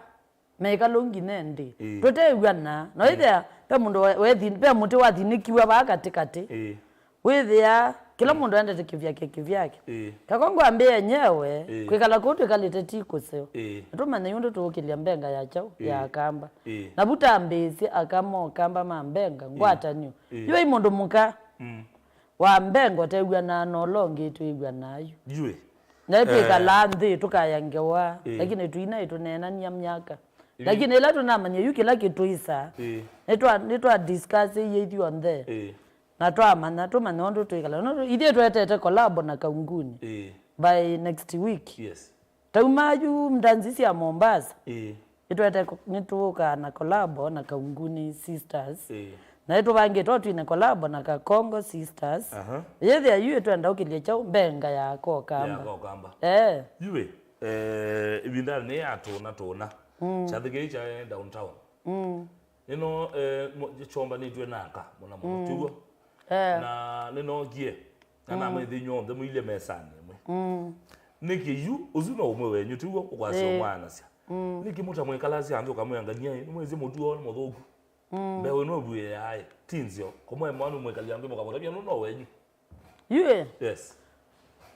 meka lũu nginya ĩndĩ? Ĩĩ. Tũtew'ana. Na, mm, wĩthĩa, ve mũndũ we-, wethi-, ve mũtĩ wathinĩkiw'a vaa katĩkatĩ. Ĩĩ. Wĩthĩa, kĩla, mm, mũndũ endete kĩvyake kĩvyake. Ĩĩ. Kakongo ambĩe enyewe, ĩĩ, kwĩkala kũu twĩkalĩte ti kũseo. Ĩĩ. Na tũmanye ũndũ tũũkĩlya mbenga ya kyaũ, ĩĩ, ya Akamba. Ĩĩ. Na vu tambĩĩsye aka ma Ũkamba ma mbenga, ĩĩ, ngwatanĩo. Ĩĩ. Yu vai mũndũ mũka, mm, wa mbenga ũtew'anaa na ũla ũngĩ twĩw'anaa yu. Yu ĩ. Na twĩkalaa, eh, nthĩ tũkaya ngewa, ĩĩ, lakini tũinaĩ tũneenania myaka. Ĩĩ. Lakini ĩla tũnamanyie yu kĩla kĩtũĩsaa, ĩĩ, nĩtwa, nĩtwa discuss iyĩ ithyonthe. Ĩĩ. Na twamanya, tũmanya ũndũ twĩkala. Nũndũ ithyĩ twetete collabo na Kaungunĩ. Ĩĩ. By next week. Yes. Tauma yu ndanzi sya Mombasa. Ĩĩ. Nĩtwete ko-, nĩtũũkaa na collabo na Kaungunĩ Sisters. Ĩĩ. Na ĩtũvangĩte o twine collabo na Kakongo Sisters. Aha. Yĩthĩa yu ĩtwenda ũkĩlya kyaũ mbenga ya Kokamba. Ya Kokamba. Eh. Yu ĩ, eh, ĩvindanĩ nĩ ya tũna tũna. Mm. Kyathĩ kĩĩ kya downtown. Mm. Nĩno, eh, mo-, kyombanĩtw'e na aka mũno mũno, mm, tiw'o? Eh. Na nĩnookie, na, mm, namwĩthĩ inyw'onthe mũilye mesanĩ ĩmwe. Mm. Nĩkĩ yu, ũsu no ũmwe wenyu, tiw'o, ũkwasya, eh, ũmwanasya? Mm. Nĩkĩ mũtamwĩkalasya nthĩ ũkamwĩa, "Ngania ĩ, nĩmwĩsĩ mũtuo nĩ mũthũku"? Mm. Mbeũ ĩno ĩvuĩaa ĩ, ti nzeo. Kũmwe mwana ũmwĩkalya nthĩ mũkamũtavya, nũno wenyu. Yu ĩ? Yes.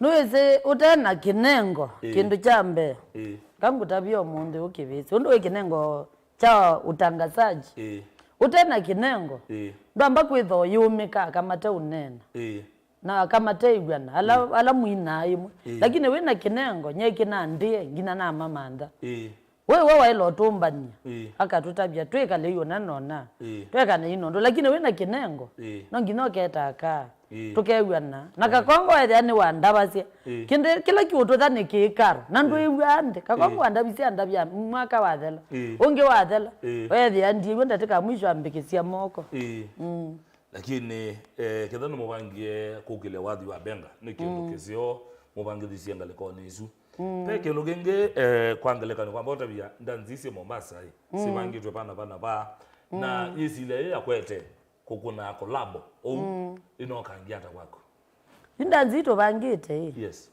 Nũĩsĩ ũte na kĩnengo, ĩĩ, kĩndũ kya mbee. Ĩĩ. Kangũtavya ũmũnthĩ ũkĩvĩsĩ. Ũndũ wĩ kĩnengo kya ũtangasaji. Ĩĩ. Ũte na kĩnengo. Ĩĩ. Ndwamba kwĩthwa ũyũmĩka aka mate ũneena. Ĩĩ. Na aka mate ĩw'ana. Ala, ĩĩ, ala mwinaa ĩmwe. Ĩĩ. Lakini wĩ na kĩnengo, nyekĩ nandĩe, nginya namamantha. Ĩĩ. We, we waĩle ũtũmbany'a, ĩĩ, akatũtavya, twĩkale yu ũna nona. Ĩĩ. Twekane yu nũndũ, lakini wĩ na kĩnengo, ĩĩ, no nginya ũketa kaa. Ĩĩ. Tũkew'ana. Na, ĩĩ, Kakongo ethĩa nĩwandavasya. Ĩĩ. Kĩndũ kĩla kĩũtũtha nĩ kĩĩkaro. Na, ĩĩ, ndwĩw'aa nthĩ. Kakongo, ĩĩ, andavasya andavya mwaka wathela. Ĩĩ. Ũngĩ wathela. Ĩĩ. Weethĩa ndiĩw'a ndatĩka mwisho ambĩkĩsya moko. Ĩĩ. Mm. Lakini, eh, ketha nĩmũvangie kũkĩlya wathi wa mbenga, nĩ kĩndũ, mm, kĩseo mũvangĩthisye ngalĩkonĩ ĩsu. Mm. Ve kĩndũ kĩngĩ, eh, kwa ngelekany'o, kwamba ũtavya ndanzi syĩ Mombasa ĩ, mm, sivangĩtwe pana pana va. Na, mm, yĩsilya yĩ yakwete kũkũna kolabo. Ũu, mm, ĩnokangia ata kwaku? Yu ndanzi tũvangĩte ĩ. Yes.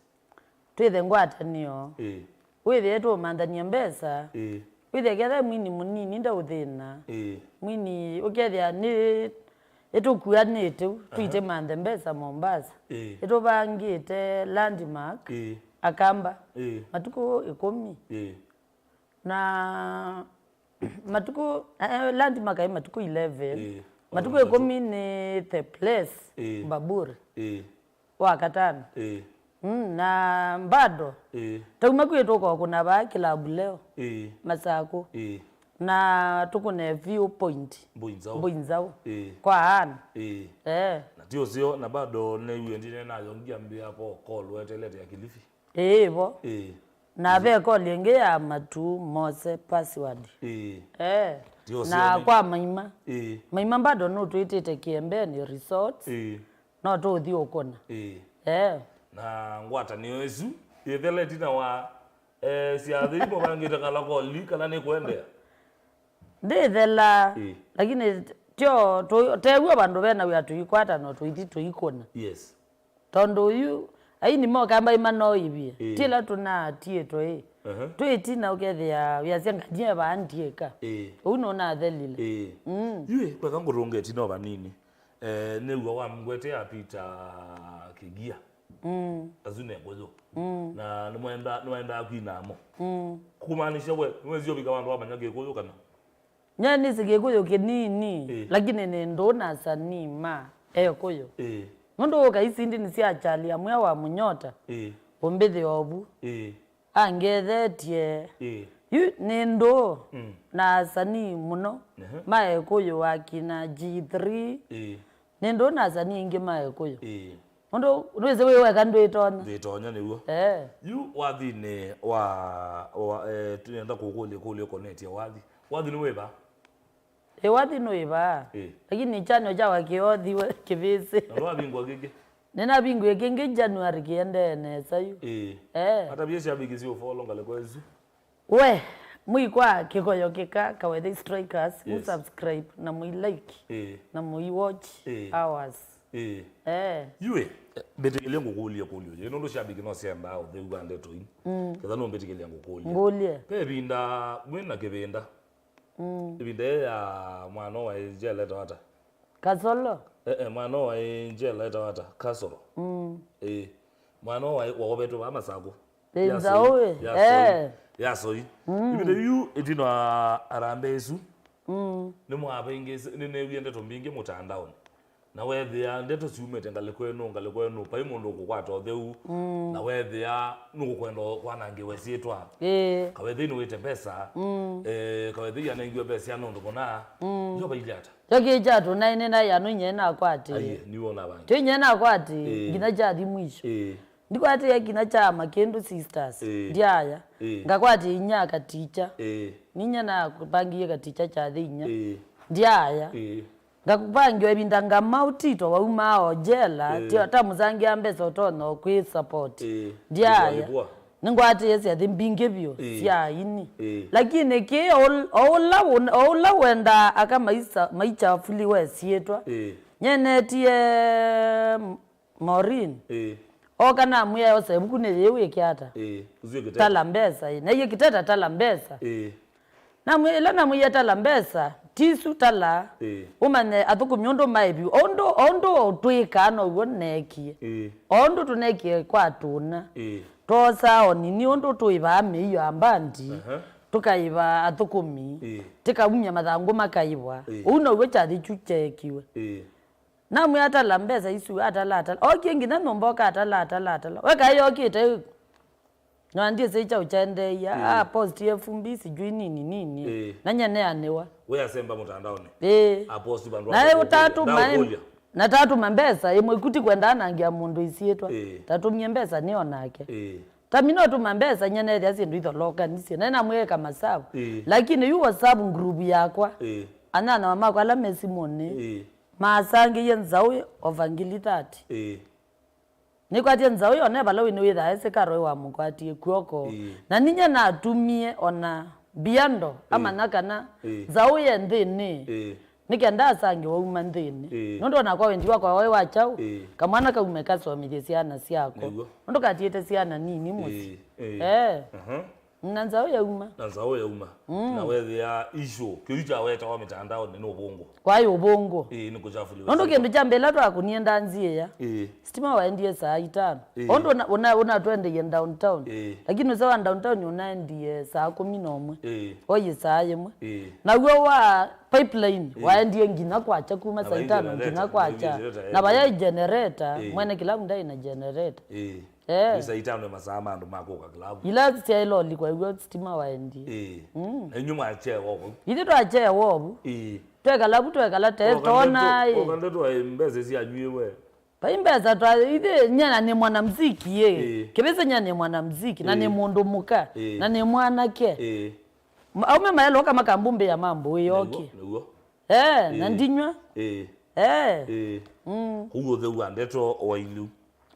Twĩthe ngwatanĩo. Ĩĩ. Wĩthĩe tũũmanthany'a mbesa. Ĩĩ. Wĩthĩe ketha mwini mũnini ndaũthĩna. Ĩĩ. Mwini ũkethĩa nĩ ĩtũkuanĩte, aha, tũitĩmanthe mbesa Mombasa. Ĩĩ. Ĩtũvangĩte Landmark, ĩĩ, Akamba, ĩĩ, matukũ ĩkũmi. Ĩĩ. Na matukũ, eh, Landmark ĩ matukũ eleven. Ĩĩ. Matukũ ĩkũmi nĩ The Place, ĩĩ, Baburi. Ĩĩ. Wa katano. Ĩĩ. Mm, na bado, ĩĩ, tauma kwĩ tũkokũna vaa kĩlabu leo. Ĩĩ. Masakũ. Ĩĩ. Na tũkũne view point. Mbũi nzaũ. Mbũi nzaũ. Ĩĩ. Kwa ana. Ĩĩ. Eh. Na ti ũseo, na bado nĩw'e ndine nayo ngiambĩa po call wetelete ya Kilifi. Ĩĩ, vo. Ĩĩ. Na ve call ĩngĩ ya Matu Mose Password. Ĩĩ. Eh. Ti ũseo na nĩ- kwa Maima. Ĩĩ. Maima bado nũtwĩtĩte Kiembeni Resorts. Ĩĩ. No tũũthi ũkũna. Ĩĩ. Eh. Na ngwatanĩo ĩsu yĩthela ĩtina wa, eh, syathĩ imũvangĩte kala koli kana nĩ kũendea? Ndĩthela, ĩĩ, lakini tyo tũ- tew'o vandũ vena wĩa tũikwata no tũithi tũikũna. Yes. Tondũ yu aini mokamba imanoĩvie. Ĩĩ. Tila tũnatiĩtwe ĩ. Aha. Twĩ ĩtina ũkethĩa wĩasya nganie vaa ndiĩka. Ĩĩ. Ũu nũnathelile. Ĩĩ. Mm. Yu ĩ, kweka ngũtũnge ĩtina o vanini. Eh, nĩw'a wamgwetea Peter Kĩgia. Mm. Asu nĩ Kũyũ. Mm. Na nĩmwenda- nĩwendaa kwina mo. Mm. Kumaanisha we nĩwesi ũvika vandũ wamanya Kĩkũyũ kana? Nye nĩsĩ Kĩkũyũ kĩnini, ĩĩ, lakini nĩ ndũũ na asanii ma Ekũyũ. Ĩĩ. Nũndũ ũka isi ndini sya Charlie Amwĩa wa Mũnyota, ĩĩ, ũmbĩthĩ ovu. Ĩĩ. Angethetye. Ĩĩ. Yu nĩ ndũũ, mm, na asanii mũno, ehe, ma Ekũyũ, akina G three. Ĩĩ. Nĩ ndũũ na asanii aingĩ ma Ekũyũ. Ĩĩ. Ũndũ nĩwĩsĩ wĩ weka ndwĩtonya. Ndwĩtonya nĩw'o. Eh. Yu wathinĩ wa, wa, eh, tũnenda kũkũlya kũlya ũkonetye wathi. Wathi nĩ wĩva? Ĩ, wathi nĩ wĩva? Ĩĩ. Lakini kyanyo kyakwa kĩothiwe kĩvĩsĩ. Na nĩwavingwa kĩngĩ? Nĩnavingwie kĩngĩ January kĩendee nesa yu. Ĩĩ. Eh. Atavye syaviki syĩ ũfolo ngalĩko ĩsu. We, mũikwa kĩkoyo kĩka Kawethe Strikers, yes, mũsubscribe na mũilike, ĩĩ, na mũiwatch, ĩĩ, hours. Ĩĩ. Eh. Yu ĩ, mbĩtĩkĩlye ngũkũlye kũlyo yĩ, nũndũ syabiki no syendaa ũtheu wa ndeto ii. Mm. Ketha nũmbĩtĩkĩlya ngũkũlye. Ngũlye. Ve ĩvinda mwĩ na kĩvinda. Mm. Ĩvinda ĩ ya mwana wa njela etawa ata? Kasolo? Eh, eh, mwana wa njela etawa ata? Kasolo. Mm. Ĩĩ. Mwana wa waovetwe vaa Masakũ. Ĩ, ya nzaũ Soi, ĩ. Ya Soi, eh, ya Soi. Mm. Ĩvinda yu ĩtina wa arambe ĩsu, mm, nĩmwavaingĩse, nĩneewie ndeto mbingĩ mũtandaonĩ. Na weethĩa ndeto syumĩte ngalĩko ĩno, ngalĩko ĩno, vai mũndũ ũkũkwata ũtheu. Mm. Na weethĩa nũkũkwenda kwanangĩwe syĩtwa. Ĩĩ. Kawethei nĩwĩte mbesa. Mm. Eh, kawethei anengiwe mbesa ya nũndũ mũna. Mm. Yo vailye ata? Yo kĩĩ kyatũnaĩ nĩ naĩ anũ inyie nakwatĩĩe. Aiye, nĩwona vangi. Kyo inyie nakwatĩĩe, ĩĩ, nginya kyathi mwisho. Ĩĩ. Ndikwatĩĩe kinya kya Makĩndũ Sisters. Ĩĩ. Ndiaya. Ĩĩ. Ngakwatĩĩa inya Katicha. Ĩĩ. Ninyie napangie Katicha kyathĩ inya. Ĩĩ. Ndiaya. Ĩĩ. Ngakupangiwa ĩvinda ngama ũtito waumaa o jela, ĩĩ, ti- ta mũsangĩa mbesa ũtonya kwĩ support. Ĩĩ. Ndiaya. Ndikũalipwa. Nĩngwatĩĩe syathĩ mbingĩ vyũ, ĩĩ, sya aini. Ĩĩ. Lakini kĩ o ũl- o ũla wũ- o ũla wendaa aka maisa- maichafuliwe syĩtwa. Ĩĩ. Nyenetie Maureen. Ĩĩ. Oka namwĩa osa ĩvuku nĩ yĩĩ wĩke ata? Ĩĩ. Ũsu ĩkĩteta. Tala mbesa, ĩĩ. Na iye kĩteta tala mbesa. Ĩĩ. Namwĩ- ĩla namwĩie tala mbesa, tisu tala. Ĩĩ. Ũmanye athũkũmi ũndũ maĩ vyũ. O ũndũ, o ũndũ twĩkaa now'o neekie. Ĩĩ. O ũndũ tũneekie kwa tũna. Ĩĩ. Twosaa o nini ũndũ tũĩvaa mĩio ya mbandi. Aha. Tũkaĩva athũkũmi. Ĩĩ. Tĩkaumya mathangũ makaĩvwa. Ĩĩ. Ũu now'o kyathĩ kyu kyeekiwe. Ĩĩ. Namwĩa atala mbesa isu, atala, atala. Okie nginya nyũmba oka atala, atala, atala. Weka yokĩte, no andiĩsĩ kyaũ kyaendeeie. Ĩĩ. A post F B sijui nini, nini. Ĩĩ. Na nyeneanĩwa. We asemba mũtandaonĩ. Ĩĩ. A post vandũ. Naye ũtatũma em- ndaũkũlya. Na tatũma mbesa, ĩmwe ikuti kwenda anangia mũndũ isyĩtwa. Ĩĩ. Tatũmie mbesa nĩ onake. Ĩĩ. Tami no tũma mbesa, nyie neethĩa syĩndũ itholokanisye. Naĩ namwĩeka masavu. Ĩĩ. Lakini yu WhatsApp group yakwa. Ĩĩ. Anyanya makwa ala me simũnĩ. Ĩĩ. Maasangĩie nzaũ over ngili thirty. Ĩĩ. Nĩkwatie nzaũ yo ne vala wĩ nĩwĩthaa esĩ Karo wamũkwatie kw'oko. Ĩĩ. Na ninyie natumie ona Biando, ĩĩ, amanya kana, ĩĩ, nzaũ ye nthĩnĩ. Ĩĩ. Nĩ kenda asange wauma nthĩnĩ. Ĩĩ. Nũndũ onakwa wendi wakwa waĩ wa kyaũ? Ĩĩ. Kamwana kaume kasomethye syana syakwa. Nĩw'o. Nũndũ katiĩte syana nini mũsyĩ. Ĩĩ, ĩĩ. Eh. Aha. Na nzaũ yauma. Na nzaũ yauma. Mm. Na wethĩa issue, kĩu kyawetawa mĩtandaonĩ nĩ ũvũngũ. Kwaĩ ũvũngũ. Ĩĩ, nĩ kũchafuliwa. Nũndũ kĩndũ kya mbee ĩla twakunie ndanziĩa, ĩĩ, sitima waendie saa itano. Ĩĩ. Ũndũ ũna, ũna, ũnatwendeie downtown. Ĩĩ. Lakini ũseo wa downtown ũnaendie saa kũmi na ũmwe. Ĩĩ. Oye saa yĩmwe. Ĩĩ. Naw'o wa pipeline, ĩĩ, waendie nginya kwakya kuma saa itano nginya kwakya. Na vaya generator, ĩĩ, mwene kĩlavu ndaĩ na generator. Ĩĩ. Eh. Nĩ saa itano nĩ masaa ma andũ ma kũka kĩlavu. Ila syaĩla ũlikwa ĩw'o sitima waendie. Ĩĩ. Mm. Na inyu mwakyewa ũvu. Ithyĩ twakyewa ũvu. Ĩĩ. Twekala vu twekala te tona ĩ. Oka ndeto ĩ mbesa syanyu ĩwe. Vai mbesa twa ithyĩ nyana nĩ mwanamziki ĩ. Ĩĩ. Kĩvĩsĩ nyana nĩ mwanamziki na nĩ mũndũ mũka na nĩ mwanake. Ĩĩ. Ma- Aume maĩle oka makambumbĩa mambo ĩ yoki. Nĩw'o, nĩw'o. Eh, na ndinywa. Ĩĩ. Eh. Ĩĩ. Mm. Kũu ũtheu wa ndeto wa ilu.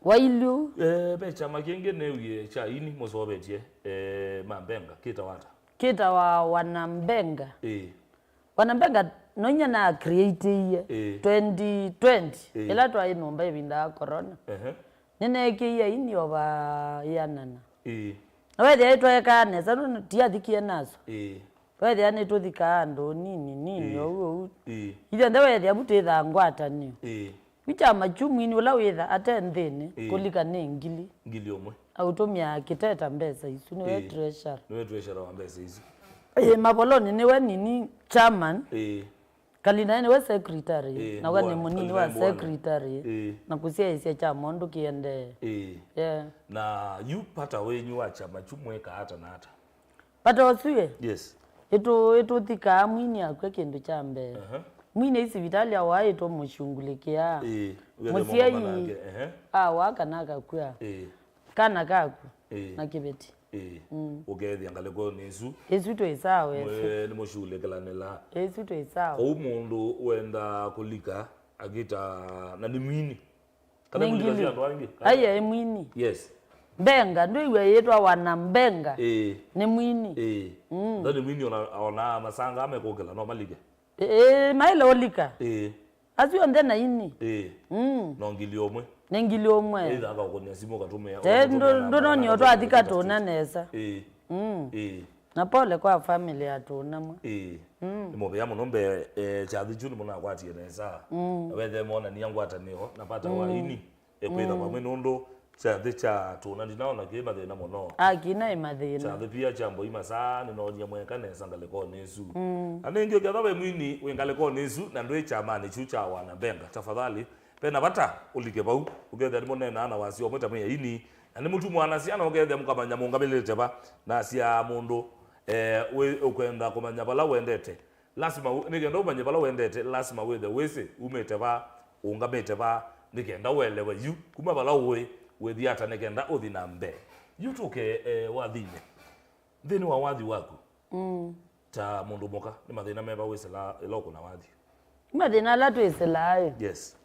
Wa ilu. Eh, ve kyama kĩngĩ newie kya ini mũsovetye, eh, ma Mbenga, kĩtawa ata? Kĩtawa Wanambenga. Ĩĩ. Wanambenga noinya na createie, ĩĩ, twenty twenty, ĩĩ, ĩla twaĩ nyũmba ĩvinda ya corona. Ehe. Nĩneekĩie ini ova ĩanana. Ĩĩ. Na wethĩa ĩtwaekaa nesa, nũndũ tiathikie naso. Ĩĩ. Wethĩa nĩtũthikaa andũ nini nini, ĩĩ, ũu ũu. Ĩĩ. Ithyonthe wethĩa vu twĩthaa ngwatanĩo. Ĩĩ. Yu kyama kyu mwini ũla wĩtha ate nthĩnĩ, ĩĩ, kũlika nĩ ngili. Ngili ũmwe. Aũtũmĩaa kĩteta mbesa isu, nĩwe, ĩĩ, treasurer. Nĩwe treasurer wa mbesa isu. Ĩĩ, Mavolonĩ nĩwe nini chairman. Ĩĩ. Kalinae nĩwe secretary, ĩĩ, na we nĩ mbwana, mũnini wa Kalinae mbwana, secretary, ĩĩ, na kũsyaĩĩsya kyama ũndũ kĩendee. Ĩĩ. Yeah. Na yu pata wenyu wa kyama kyu mwĩkaa ata na ata? Pata ũsu ĩ? Yes. Ĩtũ-, ĩtũthikaa mwini akw'a kĩndũ kya mbee. Aha. Mwini ai sivitalĩ awaa ĩtũmũshungulĩkĩaa. Ĩĩ, ũkethĩa mũsyai maũndũ manake, ehe, awaa kana akakw'a. Ĩĩ. Kana kakw'a, ĩĩ, na kĩveti. Ĩĩ. Mm. Ũkethĩa ngalĩkonĩ ĩsu. Ĩsu twĩ sawa ĩsu. Mwe-, nĩmũshughulikĩlanĩla. Ĩsu twĩ sawa. Kwoou mũndũ wenda kũlika akita na nĩ mwini. Kana nĩ kũlika ngili. Sya andũ angĩ. Aiye, ĩ mwini. Yes. Mbenga, ndwĩw'a yĩtwa Wanambenga. Ĩĩ. Nĩ mwini. Ĩĩ. Mm. Nda nĩ mwini ona, ona masanga mekũkĩla, no malike. Ĩĩ, maĩle ũlika. Ĩĩ. Asu onthe na ini. Ĩĩ. Mm. No ngili ũmwe. Nĩ ngili ũmwe. Either akaũkũnĩa simũ ũkatũmĩa, eh, ũkatũmĩa namba, ndũnonio kana twathi katũna nesa. Ĩĩ. Mm. Ĩĩ. Na pole kwa family ya tũna mwe. Ĩĩ. Mm. Nĩ mũvea mũno mbee, eh, kyathi kyu nĩmũnakwatie nesa. Mm. Na wethe monania ngwatanĩo na pata wa, mm, ini. Ekwĩtha, mm, vamwe nũndũ kyathĩ kya tũna ndinaona kĩ mathĩna mũno. Akina ĩ mathĩna. Kyathĩ pia kya mboi masaa nĩnoonie mweka nesa ngalĩkonĩ ĩsu. Mm. Na nĩngĩ ũketha ve mwini wĩ ngalĩkonĩ ĩsu na ndwĩ kyamanĩ kyu kya Wanambenga, tafadhali, ve na vata ũlike vau, ũkethĩa nĩmũneenaa na wasya ũmwe ta mwĩ aini, na nĩmũtumũanasya na ũkethĩa mũkamanya mũngamĩlĩte va, nasya mũndũ, eh, wĩ ũkwenda kũmanya vala ũendete. Lasima ũ-, nĩ kenda ũmanye vala ũendete, lasima wĩthe wĩsĩ umĩte va, ũũngamĩte va, nĩ kenda ũelewe yu kuma vala ũĩ wĩthi ata nĩ kenda ũthi na mbee. Yu tũke, eh, wathinĩ. Nthĩnĩ wa wathi waku, mm, ta mũndũ mũka, nĩ mathĩna meva wĩsĩlaa ĩla ũkũna wathi? Nĩ mathĩna ala twĩsĩlaa ĩ? Yes.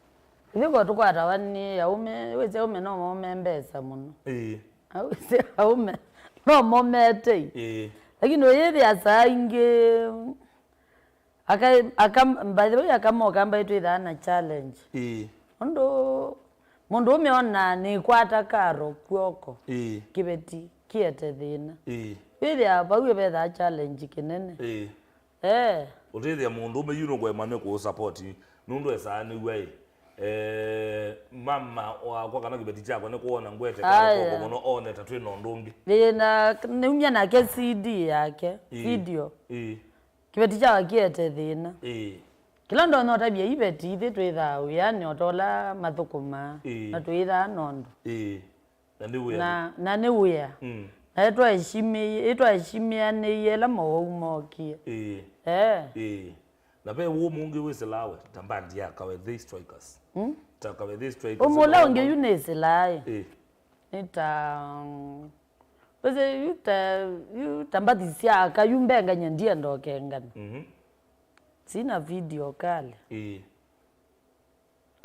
Ithyĩ ko tũkwatawa nĩ aũme, wĩsĩ aũme no mome mbesa mũno. Ĩĩ. Na wĩsĩ aũme no momete ĩ. Ĩĩ. Lakini ũyĩthĩa saa ingĩ Aka, aka, by the way, aka moka mbaĩ twĩthaa na challenge. Ĩĩ. Ũndũ mũndũ ũme ona nĩkwata karo kw'oko. Ĩĩ. Kĩveti kĩete thĩna. Ĩĩ. Wĩthĩa vau vethaa challenge kĩnene. Ĩĩ. Eh. Ũtĩthĩa mũndũ ũme yu nũkwema nĩ kũũ support nũndũ esaa nĩw'a ĩ. Eh, mama wakwa kana kĩveti kyakwa nĩ kwona ngwete karo kw'oko mũno one ta twĩ na ũndũ ũngĩ. Ĩĩ, na nĩumya nake C D yake, ĩĩ, video. Ĩĩ. Kĩveti kyawa kĩete thĩna. Ĩĩ. Kĩla ndonya ũtavya iveti ithi twĩthaa wĩanĩ o ta ũla mathũkũmaa, ĩĩ, na twĩthaa nondũ. Ĩĩ. Na nĩ wĩa. Na, na nĩ wĩa. Mm. Na ĩtwaeshimĩie, ĩtwaeshimĩanĩie ĩla mowau mookie. Ĩĩ. Eh. Ĩĩ. Na ve wũmũ ũngĩ wĩsĩlawe ta mbandi ya Kawethei Strikers. Mm? Ta Kawethei Strikers. Ũmũ ũla ũngĩ yu nĩsĩlaa ĩ. Ĩĩ. Nĩ ta, mm, wĩsĩ yu ta, yu ta mbathi sya aka, yu mbengany'a ndienda ũkengana. Mhm. Sina video kale. Ĩĩ.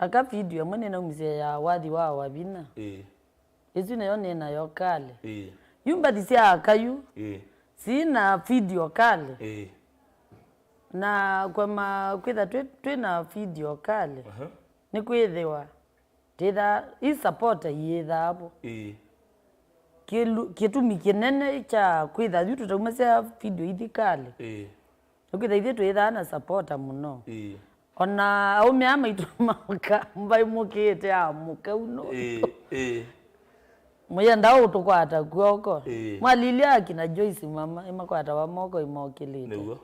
Aka video ĩmwe nĩnaumisye ya wathi wa Wavina. Ĩĩ. Ĩsu nĩyo nĩ nayo kale. Ĩĩ. Yu mbathi sya aka yu. Ĩĩ. Sina video kale. Ĩĩ. Na kwema kwĩtha twĩ, twĩ na video kale. Aha. Nĩ kwĩthĩwa twĩthaa, i support iyĩthaa vo. Ĩĩ. Kĩlu-, kĩtumi kĩnene kya kwĩtha yu tũtaumasya video ithi kale. Ĩĩ. Nĩkwĩtha ithyĩ twĩthaa na supporter mũno. Ĩĩ. Ona aũme aa maitũ maũka mbaimũkĩĩte amũka uno. Ĩĩ, ĩĩ. Mũyenda ũtũkwata kw'oko. Ĩĩ. Mwalilya akina Joyce mama, ĩmakwatawa moko ĩmokĩlĩte. Nĩw'o.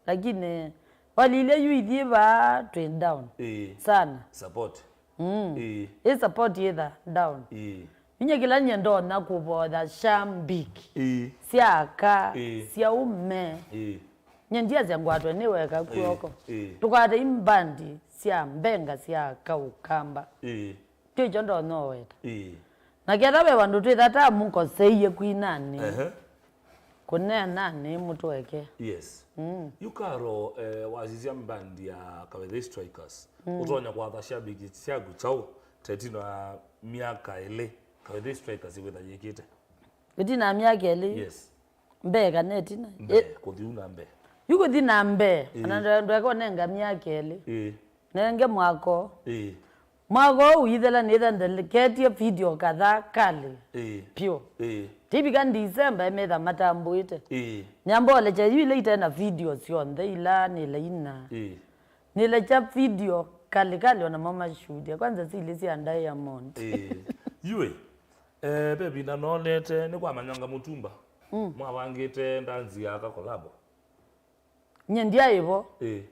Lakini walilya yu ithyĩ vaa twĩ down. Ĩĩ. Sana. Support. Mm. Ĩĩ. Ĩ support yĩtha down. Ĩĩ. Inyie kĩla nyie ndonya kũvotha shambiki, ĩĩ, sya aka, ĩĩ, sya ũme. Ĩĩ. Nyie ndiasya ngwatwe nĩ weka kw'oko. Ĩĩ. Tũkwate imbandi sya mbenga sya aka ũkamba. Ĩĩ. Kyo ikyo ndonya ũweta. Ĩĩ. Na ketha ve vandũ twĩthata mũkoseie kwinanĩ. Ehe. Kũneenanĩ mũtũeke. Yes. Mm. Yu Karo, eh, wasisya mbandi ya Kawethei Strikers. Mm. Ũtonya kwatha shabiki syaku kyaũ ta ĩtina wa myaka ĩlĩ Kawethei Strikers ĩwĩtha yĩkĩte? Ĩtina wa myaka ĩlĩ? Yes. Mbee kana ĩtina? Mbee, ĩ- kũthi u na mbee. Yu kũthi na mbee, ĩĩ, ona ndwe-, ndweka ũnenga myaka ĩlĩ. Ĩĩ. Nenge mwako. Ĩĩ. Mwaka ũũ ũithela nĩtha ndeleketye video kadhaa kali, ĩĩ, pyũ. Ĩĩ. Tivika December emetha matambũĩte. Ĩĩ. Nyambolekya yu ila ite na video syonthe ila nĩlaina. Ĩĩ. Nĩlekya video kali kali ona mo mashuhudia. Kwanza sili sya Diamond. Ĩĩ. Yu ĩ, eh, ve vinda noonete nĩ kwa Manyonga Mũtumba. Mm. Mwavangĩte ndanzi ya ka collabo. Nyie ndyaĩ vo. Ĩĩ.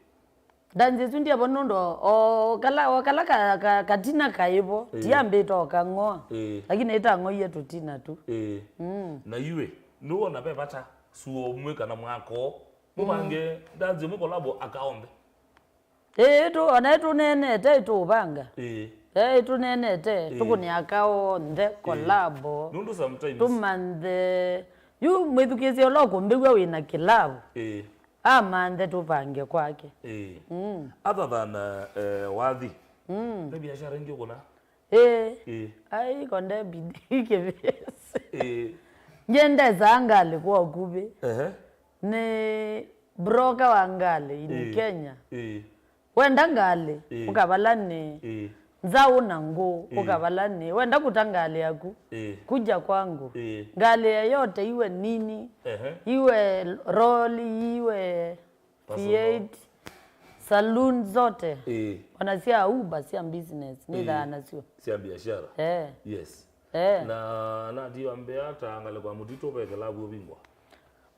Ndanzi ĩsu ndyaĩ vo nũndũ o, o kala, o kala ka, ka, katina kaĩ vo, ĩĩ, tiambĩte o kang'oa. Ĩĩ. Lakini ĩtang'oie tũtina tu. Ĩĩ. Mm. Na yu ĩ, nĩwona ve vata suo ũmwe kana mwako mũvange ndanzi ĩmwe collabo aka onthe? Ĩĩ, tu, ona ĩtũneenete, ĩtũvanga. Ĩĩ. Ĩĩ, ĩtũneenete, ĩĩ, tũkũnĩa aka onthe, ĩĩ, collabo. Nũndũ sometimes tũmanthe. Yu mwĩthukĩĩsye ũla ũkũmbĩw'a wĩ na kĩlavu. Ĩĩ. Amanthe tũvange kwake. Ĩĩ. Mm. Other than, eh, wathi, mm, ve biashara ingĩ ũkũna? Ĩĩ. Ĩĩ. Ai, konde bidii kĩvĩsĩ. Ĩĩ. Nyendesaa ngalĩ kwa ũkuvĩ. Ehe. Nĩ broker wa ngalĩ in, ĩĩ, Kenya. Ĩĩ. Wenda ngalĩ, ĩĩ, ũka vala nĩ. Ĩĩ. Nzaũ na ngũ, ĩĩ, ũka vala nĩ. Wenda kũta ngalĩ yaku, ĩĩ, kuja kwangu. Ĩĩ. Ngalĩ yeyote, iwe nini, ehe, iwe loli, iwe personal. V eight, saloon zote. Ĩĩ. Ona sya Uber, sya business, nĩthaa, ĩĩ, nasyo. Sya biashara. Eh. Yes. Eh. Na natiwa mbea ta ngalĩ kwa Mũtitũ ve kĩlavu ũvingwa.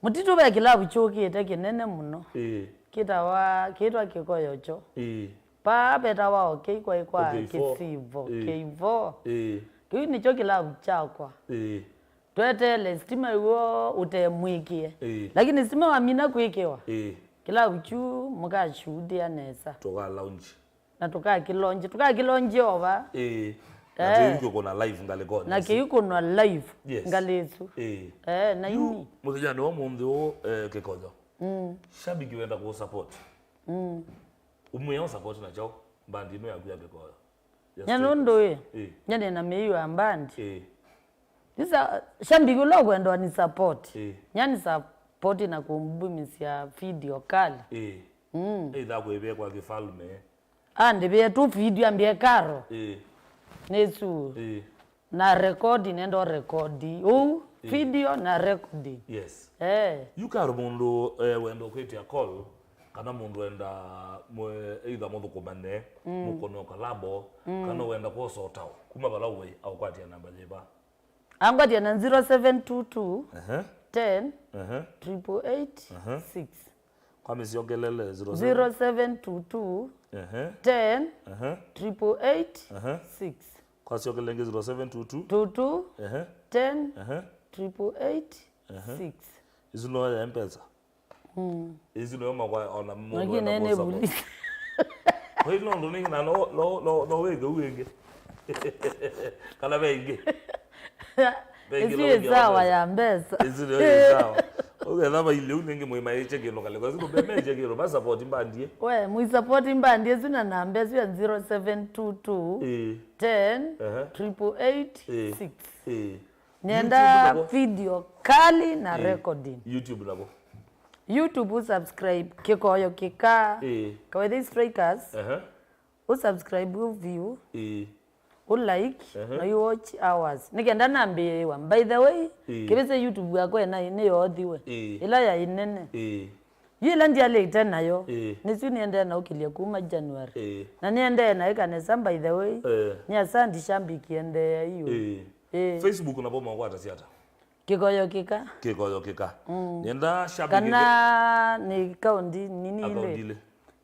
Mũtitũ ve kĩlavu kyũkĩte kĩnene mũno. Ĩĩ. Kĩtawa, kĩtwa Kĩkoyocho. Ĩĩ. Paa vetawa OK kwa, kwa, OK four. Kĩsivo, ĩĩ, K four. Ĩĩ. Kĩu nĩkyo kĩlavu kyakwa. Ĩĩ. Tweteele sitima w'o ũtemwĩkĩe. Ĩĩ. Lakini sitima wamina kwĩkĩwa. Ĩĩ. Kĩlavu kyu mũkashuhudia nesa. Tũka launch. Na tũkakĩlonji, tũkakĩlonji ova. Ĩĩ. Na, eh, kĩu kĩkũna live ngalĩkonĩ. Na kĩu kũnwa live, yes, ngalĩ ĩsu. Ĩĩ. Eh, na yu, ini mũthenyanĩ wa ũmũnthĩ ũũ, eh, Kĩkoyo. Mm. Shabiki wenda kũ support. Mm. Ũmwĩa ũ support na kyaũ mbandi ĩno yaku ya Kĩkoyo? Ya Strikers. Nya nũndũ ĩ, ĩĩ, nya nĩ na mĩio ya mbandi. Ĩĩ. Sisa, shabiki ũla ũkwenda ni support. Ĩĩ. Nya ni support na kũmbumisya video kali. Ĩĩ. Mm. Either kwĩvĩa kwa kĩfalme. Andĩvĩe tu video ambie Karo. Ĩĩ. Nĩsu. Ĩĩ. Na record, nenda record. Ũu, ĩĩ, video na record. Yes. Eh. Yu Karo mũndũ, eh, wenda kwĩtĩa call, kana mũndũ wenda mwe-, either mũthũkũmane, mm, mũkone collabo, mm, kana wenda kwosa ũtao. Kuma vala ũĩ, aũkwatia namba yĩva? Angwatia na zero seven two two, ehe, ten, ehe, triple eight, ehe, six. Kwa mĩsyongelele, zero seven, zero seven two two, ehe, ten, ehe, triple eight, ehe, six. Kwa syongele ĩngĩ, zero seven two two, two two, ehe, ten, ehe, triple eight, ehe, six. Isu no ya M-Pesa? Mm. Ĩsu nĩyo makwa ona mũndũ. Lakini wenda nene kũsapoti. Police. Kwa hiyo no ndũnĩ na no, no, no, no wĩke u ĩngĩ. Kana ve ĩngĩ. Ve ĩngĩ. Ĩsu no ĩ sawa ya mbesa. Ĩsu nĩyo ĩ sawa. Ũketha vailye u nĩngĩ mwĩmaĩkye kĩndũ ngalĩko ĩsu, ndũmemeĩkye kĩndũ, ma support mbandi ĩ. We, mũi support mbandi ĩsu na namba ĩsu ya zero seven two two, ĩĩ, ten, aha, triple eight, ĩĩ, six. Ĩĩ. Nenda YouTube nako? Video kali na, ĩĩ, recording. YouTube nako? YouTube subscribe, Kĩkoyo Kĩka, ĩĩ, Kawethei Strikers. Aha. Ũ subscribe, ũ view, ĩĩ, ũ like, ehe, na ũ watch hours. Nĩ kenda nambĩĩwa. By the way, ĩĩ, kĩvĩsĩ YouTube yakwa ĩna nĩyoothiwe. Ĩĩ. Ĩla yaĩ nene. Ĩĩ. Yu ĩla ndyalĩte nayo, ĩĩ, nĩsu nĩendee na ũkĩlya kuma January. Ĩĩ. Na nĩendee na ĩkanesa, by the way, eh, nĩ asandi shambiki endee iyo. Ĩĩ. Ĩĩ. Facebook navo makwata siata? Kĩkoyo Kĩka. Kĩkoyo Kĩka. Mm. Nĩenda shabiki. Kana nĩ kaunti nini ile? Akaunti ile.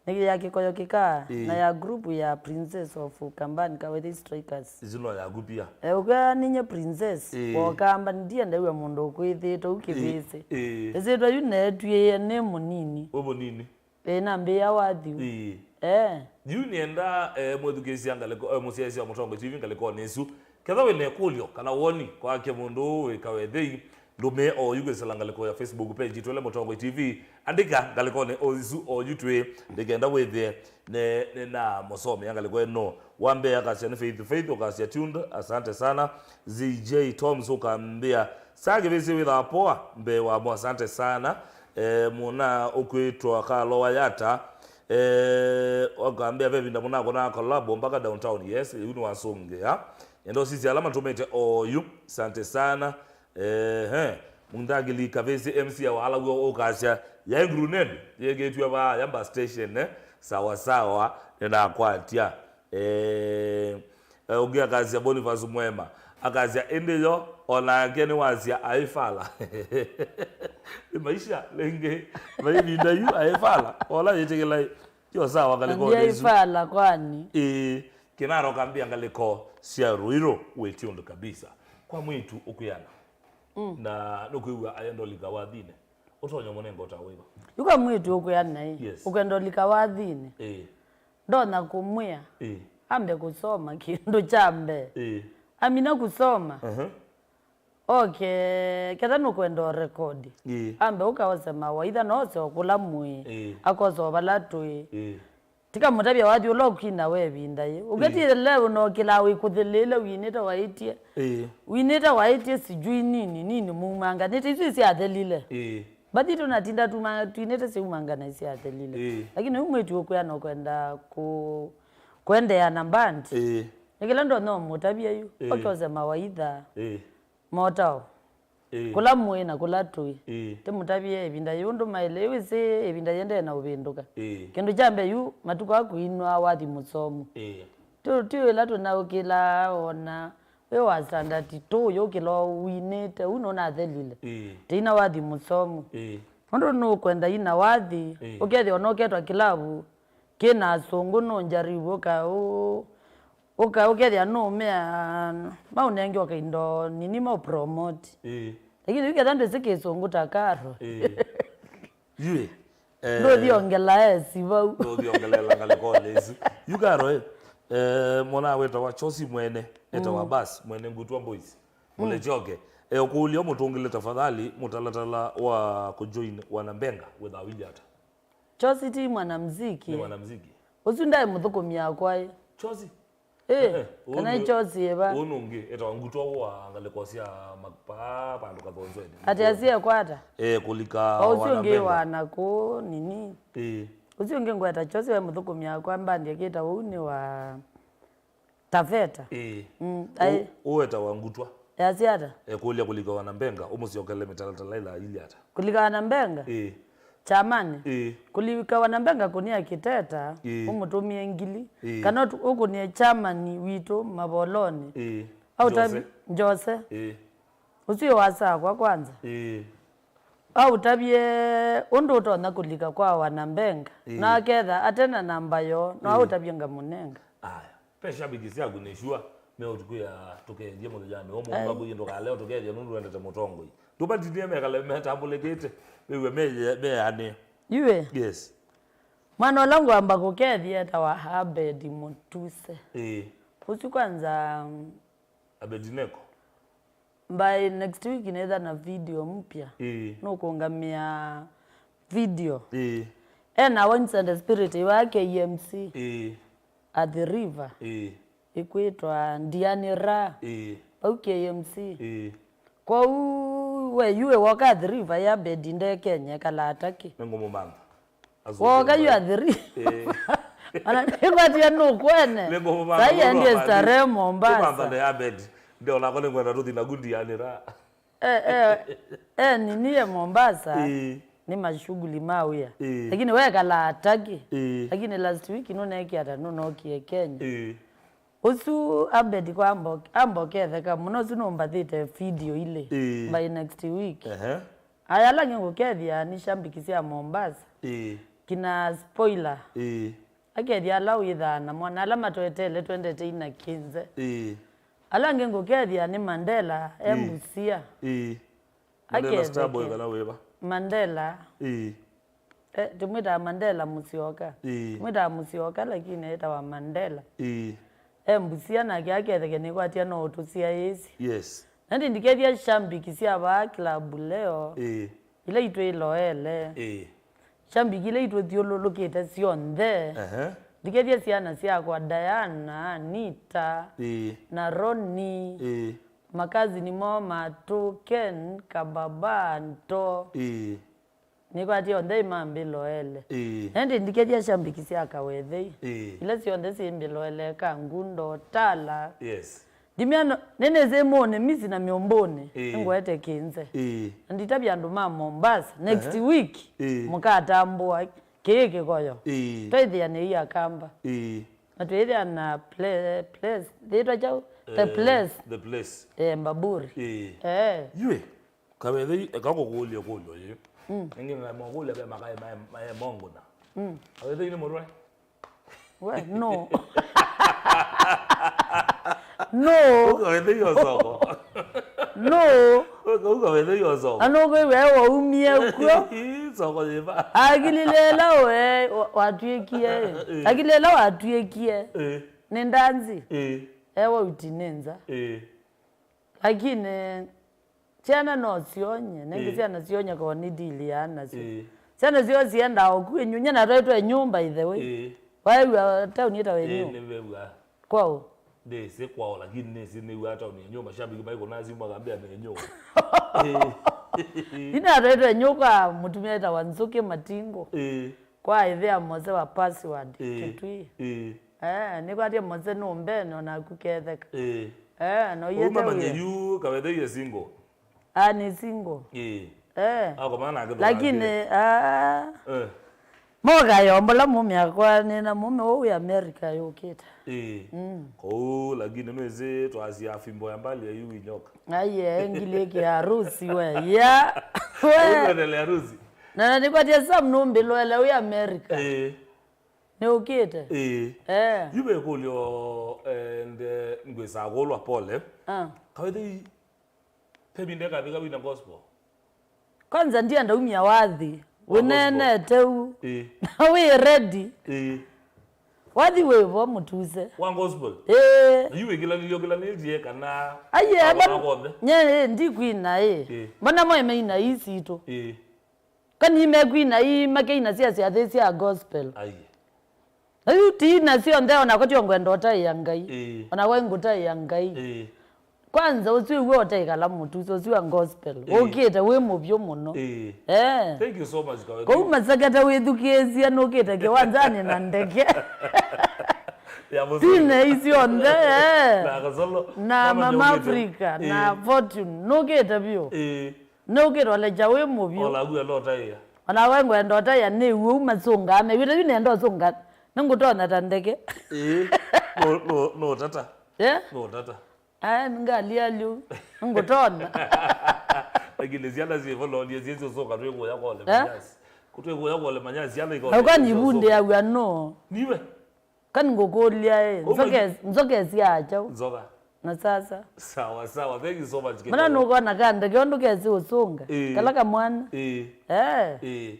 Nĩ ya Kĩkoyo Kĩka, ĩĩ, na ya group ya Princess of Ukambani Kawethei Strikers. Isu no yaku pia. Eh, ũka ninye Princess, ĩĩ, wa Ukambani, ndienda wĩa mũndũ ũkwĩthĩte ũkĩvĩsĩ. Ĩĩ, ĩĩ. Ĩsĩtwa yu neetwĩe nĩ mũnini. Wĩ mũnini. Ĩĩ, nambĩĩa wathi. Ĩĩ. Eh. Yu nĩenda, eh, mwĩthukĩĩsya ngalĩko, eh, mũsyaĩĩsya wa Mũtongoi T V ngalĩkonĩ ĩsu. Ketha wĩ na ĩkũlyo kana woni kwake mũndũ ũũ wĩ Kawethei, ndũmĩe oyu kwĩsĩla ngalĩko ya Facebook page yitũ ĩla Mũtongoi T V. Andĩka ngalĩkonĩ o isu oyu twĩ, nĩ kenda wĩthĩe nĩ, nĩ na mũsomea ngalĩko ĩno. Wa mbee akasya nĩ Faith, Faith ũkasya tuned, asante sana. Z J Toms ũkambĩa, saa kĩvĩsĩ wĩthaa poa mbee wamo, asante sana. Eh, mũna ũkwĩtwa Kalowa Yata, eh, ũkambĩa ve vinda mũnakona collab mpaka downtown. Yes, yu nĩwasũngĩa. Enda ũsisya ala matũmĩte oyu. Asante sana. Ehe. Mũndangili Kavesi M C wa ala w'o ũkasya, yaĩ grenade yĩkĩtw'e vaa Yamba Station, eh? Sawa sawa, nĩnakwatya. Eh, eh, ũngĩ akasya Boniface Mwema. Akasya, ĩndĩ yo, o nake nĩwasya aĩ fala. Nĩ maisha, rĩngĩ, maivinda yu, aĩ fala. Ola yĩtĩkĩla, yo sawa, ngalĩko. Ndiaĩ fala kwani. Ĩĩ. Kĩnaro kambĩa ngalĩko sya Ruiru wĩ tuned kabisa. Kwa mwĩĩtu ũkwĩana. Mm. Na nũkwĩw'a ayenda ũlika wathinĩ. Ũtonya mũnenga ũta wĩva? Yu kwa mwĩĩtu ũkwĩana ĩ. Yes. Ũkwenda ũlika wathinĩ. Ĩĩ. Ndonya kũmwĩa. Ĩĩ. Ambe kũsoma kĩndũ kya mbee. Ĩĩ. Amina kũsoma. Aha. Okay, ketha nũkwenda ũrekodi. Ĩĩ. Ambe ũkaose mawaitha, no ose o kũla mwĩ. Ĩĩ. Akose o vala twĩ. Ĩĩ. Tikamũtavya wathi ũla ũkina we ĩvinda yĩ. Ũketile ũnokĩlaa wĩkũthĩlĩĩle, winĩte waĩtye. Ĩĩ. Winĩte waĩtye sijui nini, nini mumanganĩte. Isu isyathelile. Ĩĩ. Mbathi tũnatinda tuma-, twinĩte syaumanganaa isyathelile. Ĩĩ. Lakini ũu mwĩĩtu ũkwĩa nũkwenda kũ-, kũendeea na band. Ĩĩ. Nĩ kĩla ndonya ũmũtavya yu. Ĩĩ. Oke ose mawaitha. Ĩĩ. Motao. Ĩĩ. Kũla mwĩ na kũla twĩ. Ĩĩ. Tĩmũtavye ĩvinda yĩu ndũmaĩle, ĩwĩsĩ ĩvinda yĩendee na ũvĩndũka. Ĩĩ. Kĩndũ kya mbee yu, matukũ aa kũinwa wathi mũsomu. Ĩĩ. Tũ-, ti wĩla tũnaũkĩlaa ona wĩ wa standard two ũyũkĩla winĩte, u nũnathelile. Ĩĩ. Tĩina wathi mũsomu. Ĩĩ. Nũndũ nũkwenda ina wathi, ĩĩ, ũkethĩa ona ũketwa kĩlavu kĩna asũngũ, nũnjaribu ũka-, ũ-, Ũka-, ũkethĩa nũũmĩa maũnenge o kaindo nini maũpromote. Ĩĩ. Lakini yu ketha ndwĩsĩ kĩsũngũ ta Karo. Ĩĩ. Yu ĩ, eh, ndũthi ongela esi vau. Ndũthi ongelela ngalĩkonĩ ĩsu. Yu Karo ĩ, eh, mwana wĩtawa Chosi mwene, etawa, mm, Bas, mwene Ngutwa Boys. Mm. Mũlechoke. Eh, ũkũlya ũmũtũngĩle tafadhali mũtalatala wa kũjoin wanambenga wĩthaa wĩlyĩ ata? Chosi ti mwanamziki. Nĩ mwanamziki. Ũsu ndaĩ mũthũkũmi akwa ĩ. Chosi? Eh, eh, kana ĩ Chosi ĩva? Ũũ nũngĩ, etawa Ngutwa wa ngalĩko sya mapaa, vandũ Kathonzweni. Ati asie kwata? Eh, kũlika o ũsu ũngĩ wanambenga. Wa nakũ nini. Eh. Ũsu ũngĩ ngweta Chosi we mũthũkũmi akwa mbandi akĩta ũu nĩ wa Taveta. Ĩĩ. Mm, aĩ. Ũ-, ũwetawa Ngutwa. Yasya ata? Ekũlya kũlika wanambenga, ũmũsyokele mĩtalatala ĩla ilye ata? Kũlika wanambenga? Ĩĩ. Kyamani? Ĩĩ. Kũlika wanambenga kũnia kĩteta, ĩĩ, ũmũtũmĩe ngili, ĩĩ, kana ũtu-, ũkũnie kyamani witũ mavolonĩ. Ĩĩ. Aũtavi-, Njose. Njose. Ĩĩ. Ũsu ĩ wasakwa kwanza. Ĩĩ. Aũtavye ũndũ ũtonya kũlika kwa wanambenga. Ĩĩ. Na aketha ate na namba yoo, no, ĩĩ, aũtavye ngamũnenga. Aya. Ve shabiki syaku nĩ sure me ũtukwĩa tũkethye mũthenyanĩ ũmwe. Ai. Makuie ndũkaleo tũkethye nũndũ wendete mũtongoi. Ndũmatinie mekale metambũlĩkĩte. Wĩw'e me, meanĩe. Yu ĩ? Yes. Mwana ũla ngwamba kũkethya etawa Abedi Mũtuse. Ĩĩ. Ũsu kwanza, mm, Abednego. By next week nĩtha na video mpya. Ĩĩ. Nũkũngamĩa video. Ĩĩ. Ena Wine and Spirit wa K M C. Ĩĩ. Athi River. Ĩĩ. Ĩkwĩtwa Ndianĩra. Ĩĩ. Vau K M C. Ĩĩ. Kwoou we yu ĩwoka Athi River ya bedi nde Kenya, ĩkalaa Turkey. Nĩngũmũmantha. Woka yu Athi River. Ĩĩ. Ona nĩkwatia nũkwene. Nĩngũmũmantha. Sai mũndũ endie wa Starehe Mombasa. Kũmantha nde ya bedi. Ndio nako nĩngwenda tũthi naku Ndianĩra. Eh, eh, eh, nini ye Mombasa, ĩĩ, nĩ mashughuli ma wĩa. Ĩĩ. Lakini wekalaa Turkey. Ĩĩ. Lakini last week nũneekie ata nũnookie Kenya. Ĩĩ. Ũsu Abed kwa ambo-, amboketheka mũno, ũsu nũmbathĩte video ilĩ. Ĩĩ. By next week. Ehe. Aya ala angĩ ngũkethia nĩ shambiki sya Mombasa. Ĩĩ. Kina Spoiler. Ĩĩ. Akethia ala wĩthaa namo, na ala matwetele twendete ina kĩnze. Ĩĩ. Ala angĩ ngũkethia nĩ Mandela, e Ĩĩ. Busia. Ĩĩ. Mandela Aketheke. Starboy kana wĩva? Mandela. Ĩĩ. Eh, tũmwĩtaa Mandela Musyoka. Ĩĩ. Tũmwĩtaa Musyoka, lakini etawa Mandela. Ĩĩ. E Busia nake aketheke nĩkwatia no ũtũsyaĩĩsye. Yes. Na ndikethia shambiki sya vaa club leo. Ĩĩ. Ila itwĩloele. Ĩĩ. Shambiki ila itũthyũlũlũkĩte syonthe. Ehe. Ndikethya syana syakwa, Diana, Anita, Ĩĩ. Na Roni, Ĩĩ. Makazini moo matũ, Ken, Kababa, Nto. Ĩĩ. Nĩkwatie onthe imambĩloele. Ĩĩ. Ĩndĩ ndikethya shambiki sya Kawethei. Ĩĩ. Ila syonthe syĩmbĩloele, Kangundo, Tala. Yes. Ndimya no, nĩnĩsĩ mũnĩ misi na myũmbũnĩ, Ĩĩ. Nĩngwete kĩnze. Ĩĩ. Na nditavya andũ ma Mombasa, next Ehe. Week, Ĩĩ. Mũkatambũa kĩĩ kĩkoyo. Ĩĩ. Twaĩthĩa nĩ ia kamba. Ĩĩ. Na twĩthĩa na ple-, place, yĩtwa kyaũ? The Eh, Place. The Place. Eh, Mbaburi. Ĩĩ. Eh. Yue, Kawethei, eka kũkũlya kũlyo yĩ. Mm. Nĩngĩ na makũlya ve makae mae, mae mongũna. Mm. Kawethei nĩ mũrwe? We, no. No. Ũkawethe hiyo soko. No. Ũka, ũkawethe hiyo soko. Ano kwe we waumie kuo. Soko yĩva. Akili lela we wa-, watwĩkie. Eh. Akili lela watwĩkie. Eh. Nĩ ndanzi. Eh. Ewa utinenza. Eh. Lakini syana no syonye, nenge Ĩĩ. Syana syonye ko nĩ deal ya nasyo. Ĩĩ. Syana syo siendaa oku ĩnyunya na twaitwe nyũmba ithe we. Ĩĩ. Waew'a tauni ĩtawa Ĩĩ, ĩnyũ. Nĩvew'a. Kwao. Ndĩsĩ kwao, lakini nĩsĩ nĩw'a tauni ĩnyũ, mashabiki maikũna simu makambĩa nĩ ĩnyũ. Ĩĩ. Ina twaitwe nyũka mũtumia ĩtawa Nzũkĩ Matingo. Ĩĩ. Kwa ithe ya Mose wa password, Ĩĩ. Kitui. Ĩĩ. Eh, nĩkwatie Mose nũmbene onaku ketheka. Ĩĩ. Eh, no Ũu yete mamanye wĩa. Yu Kawethei e single. Ah, nĩ single. Ĩĩ. Eh. Akomana nake Lakini, ah, Eh. Moka yombola mume akwa nĩna mume ũũ wĩ America yũkĩte. Ĩĩ. Mm. Kũu, lakini nwĩsĩ twasia fimbo ya mbali ya yu inyoka. Aiye, ngili ĩkĩ harusi we. Ya. We. Ũendelea harusi. Na nĩkwatie Sam nũmbĩloele wĩ America. Ĩĩ. Nĩũkĩte? Ĩĩ. Eh. Yu ve kũlyo, eh, nde ngwĩsaa kũlwa pole. Ah. Kawethei, pevi ndekavika wina gospel. Kwanza ndienda umia wathi. Wa gospel. Wĩneenete u. Ĩĩ. Na wĩ ready. Ĩĩ. Wathi wĩvo mũtuse. Wa gospel. Ĩĩ. Na yu wĩkĩlanĩlyo kĩlanĩtie kana Aiye, akona mbona kwothe. Nye, ĩĩ, ndikwina, ĩĩ. Ĩĩ. Mbona mwe meina ii sitũ? Ĩĩ. Kani mekwina ii makeina sya syathĩ sya gospel. Ai. Na yu ti ina syonthe, ona kwatio ngwenda ũtaĩa Ngai. Ĩĩ. Ona we ngũtaĩa Ngai. Ĩĩ. Kwanza ũsu ĩw'o ũtaĩkala mũtusi ũsu wa gospel. Ĩĩ. Ũkĩte wĩ mũvyũ mũno. Ĩĩ. Eh. Thank you so much, Kawethei. Kũu Masekete wĩthukĩĩsye nũkĩte kĩwanzanĩ na ndeke. Ya mũsolo. Tine isu onthe, eh. Na Kasolo. Na Mama Mama Nyongete. Africa, na Ĩĩ. Fortune. Nũkĩte vyũ. Ĩĩ. Nũkĩtwalekya wĩ mũvyũ. Ona agu enda ũtaĩa. Ona we ngwenda ũtaĩa nĩ w'o masũngaa mewĩte yu nenda ũsũnga. Nĩngũtonya ta ndeke. Ĩĩ. No, no, no tata. Eh? No tata. Aya, ngali alyu. Nĩngũtonya. Lakini syana syĩvo lolie syĩsĩ ũsũka twĩkũya kole Eh? Manyasi. Kũtwĩkũya kole Manyasi syana ikole. Ũka nivundĩaw'a no. Niwe. Kani ngũkũlya ĩ, Ũma- nzoke, nzoke sya kyaũ? Nzoka. Na sasa. Sawa, sawa. Thank you so much, Mana Kĩkolo. Nũkona ka ndeke ũndũ kesi ũsũnga. Ĩĩ. Kala kamwana. Ĩĩ. Eh. Ĩĩ.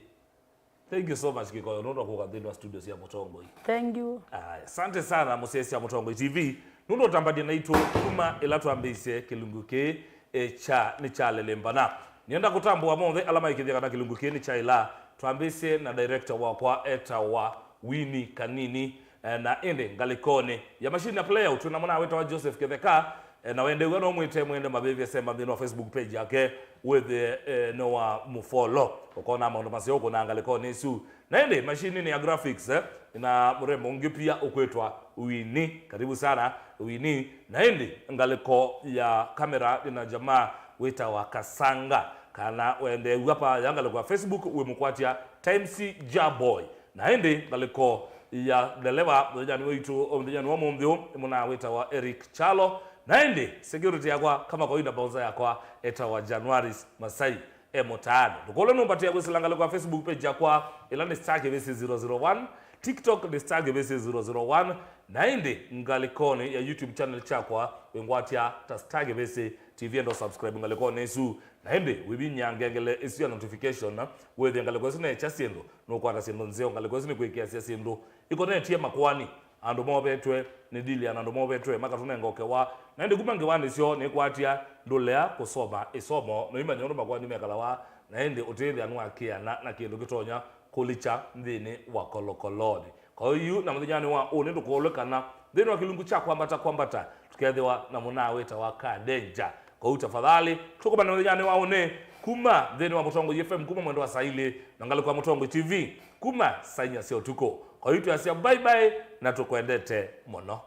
Thank you so much, Kĩkolo, nũndũ wa kũka nthĩnĩ wa studio sya Mũtongoi. Thank you. Aya, asante sana, mũsyaĩĩsya Mũtongoi T V. Nũndũ ũtambania naitũ kuma ĩla twambĩĩisye kĩlungu kĩĩ. e, kya nĩkyalelembana. Nĩenda kũtambũa monthe ala maĩkĩthya kana kĩlungu kĩĩ nĩkyaĩla. Twambĩsye na director wakwa etawa Winnie Kanini, e, na ĩndĩ ngalĩkonĩ ya machine ya playout twĩ na mwana wĩtawa Joseph Kĩtheka, e, na wendew'a no mwĩte mwende mavĩvye semba nthĩnĩ wa Facebook page yake wĩthĩe, e, nĩ wa mũfolo. Ũkona maũndũ maseo kũna ngalĩkonĩ ĩsu. Na ĩndĩ mashininĩ ya graphics, eh, na mũrembo ũngĩ pia ũkwĩtwa Winnie. Karibu sana, Winnie. Na ĩndĩ ngalĩko ya kamera ĩna jamaa wĩtawa Kasanga. Kana wendeew'a pa ya ngalĩko ya Facebook wĩmũkwatya Times Jaboy. Na ĩndĩ ngalĩko ya ndeleva mũthenyanĩ waitũ, mũthenyanĩ wa mũnthĩ ũũ, mũna wĩtawa Eric Chalo. Na ĩndĩ security yakwa, kama kawaida, bouncer yakwa etawa Januaris Masai e mũtaanĩ. Ndũkũlwe nũmbatĩa kwĩsĩla ngalĩko ya Facebook page yakwa, ĩla nĩ Star Kĩvĩsĩ zero zero one, TikTok nĩ Star Kĩvĩsĩ zero zero one, na ĩndĩ ngalĩkonĩ ya YouTube channel kyakwa wĩngwatya ta Star Kĩvĩsĩ T V, enda subscribe ngalĩkonĩ ĩsu. Na ĩndĩ wĩvinyia ngengele ĩsu ya notification, wĩthĩe ngalĩko ĩsu neekya syĩndũ, nũkwata syĩndũ nzeo. Ngalĩko ĩsu nĩkwĩkĩasya syĩndũ ikonetye makoani, andũ movetwe, nĩ deal ya andũ movetwe, makatũnenga ũkewa. Na ĩndĩ kuma ngewanĩ syoo nĩkwatya ndũlea kũsoma ĩsomo, noimanya ũndũ makoani mekalawa, na ĩndĩ ũtĩthĩa nĩwakĩana na kĩndũ kĩtonya kũlikya nthĩnĩ wa kolokolonĩ. Kwa hiyo na mũthenyanĩ wa ũnĩ ndũkũlwe kana nthĩnĩ wa kĩlungu kya kwambata kwambata tũkethĩwa na mũnaa wĩtawa Kadenja. Kwa hiyo tafadhali tũkomane mũthenyanĩ wa ũnĩ kuma nthĩnĩ wa Mũtongoi F M, kuma mwendo wa saa ilĩ, na ngalĩko ya Mũtongoi T V kuma saa inya sya ũtukũ. Kwa hiyo twasya bye bye na tũkwendete mũno.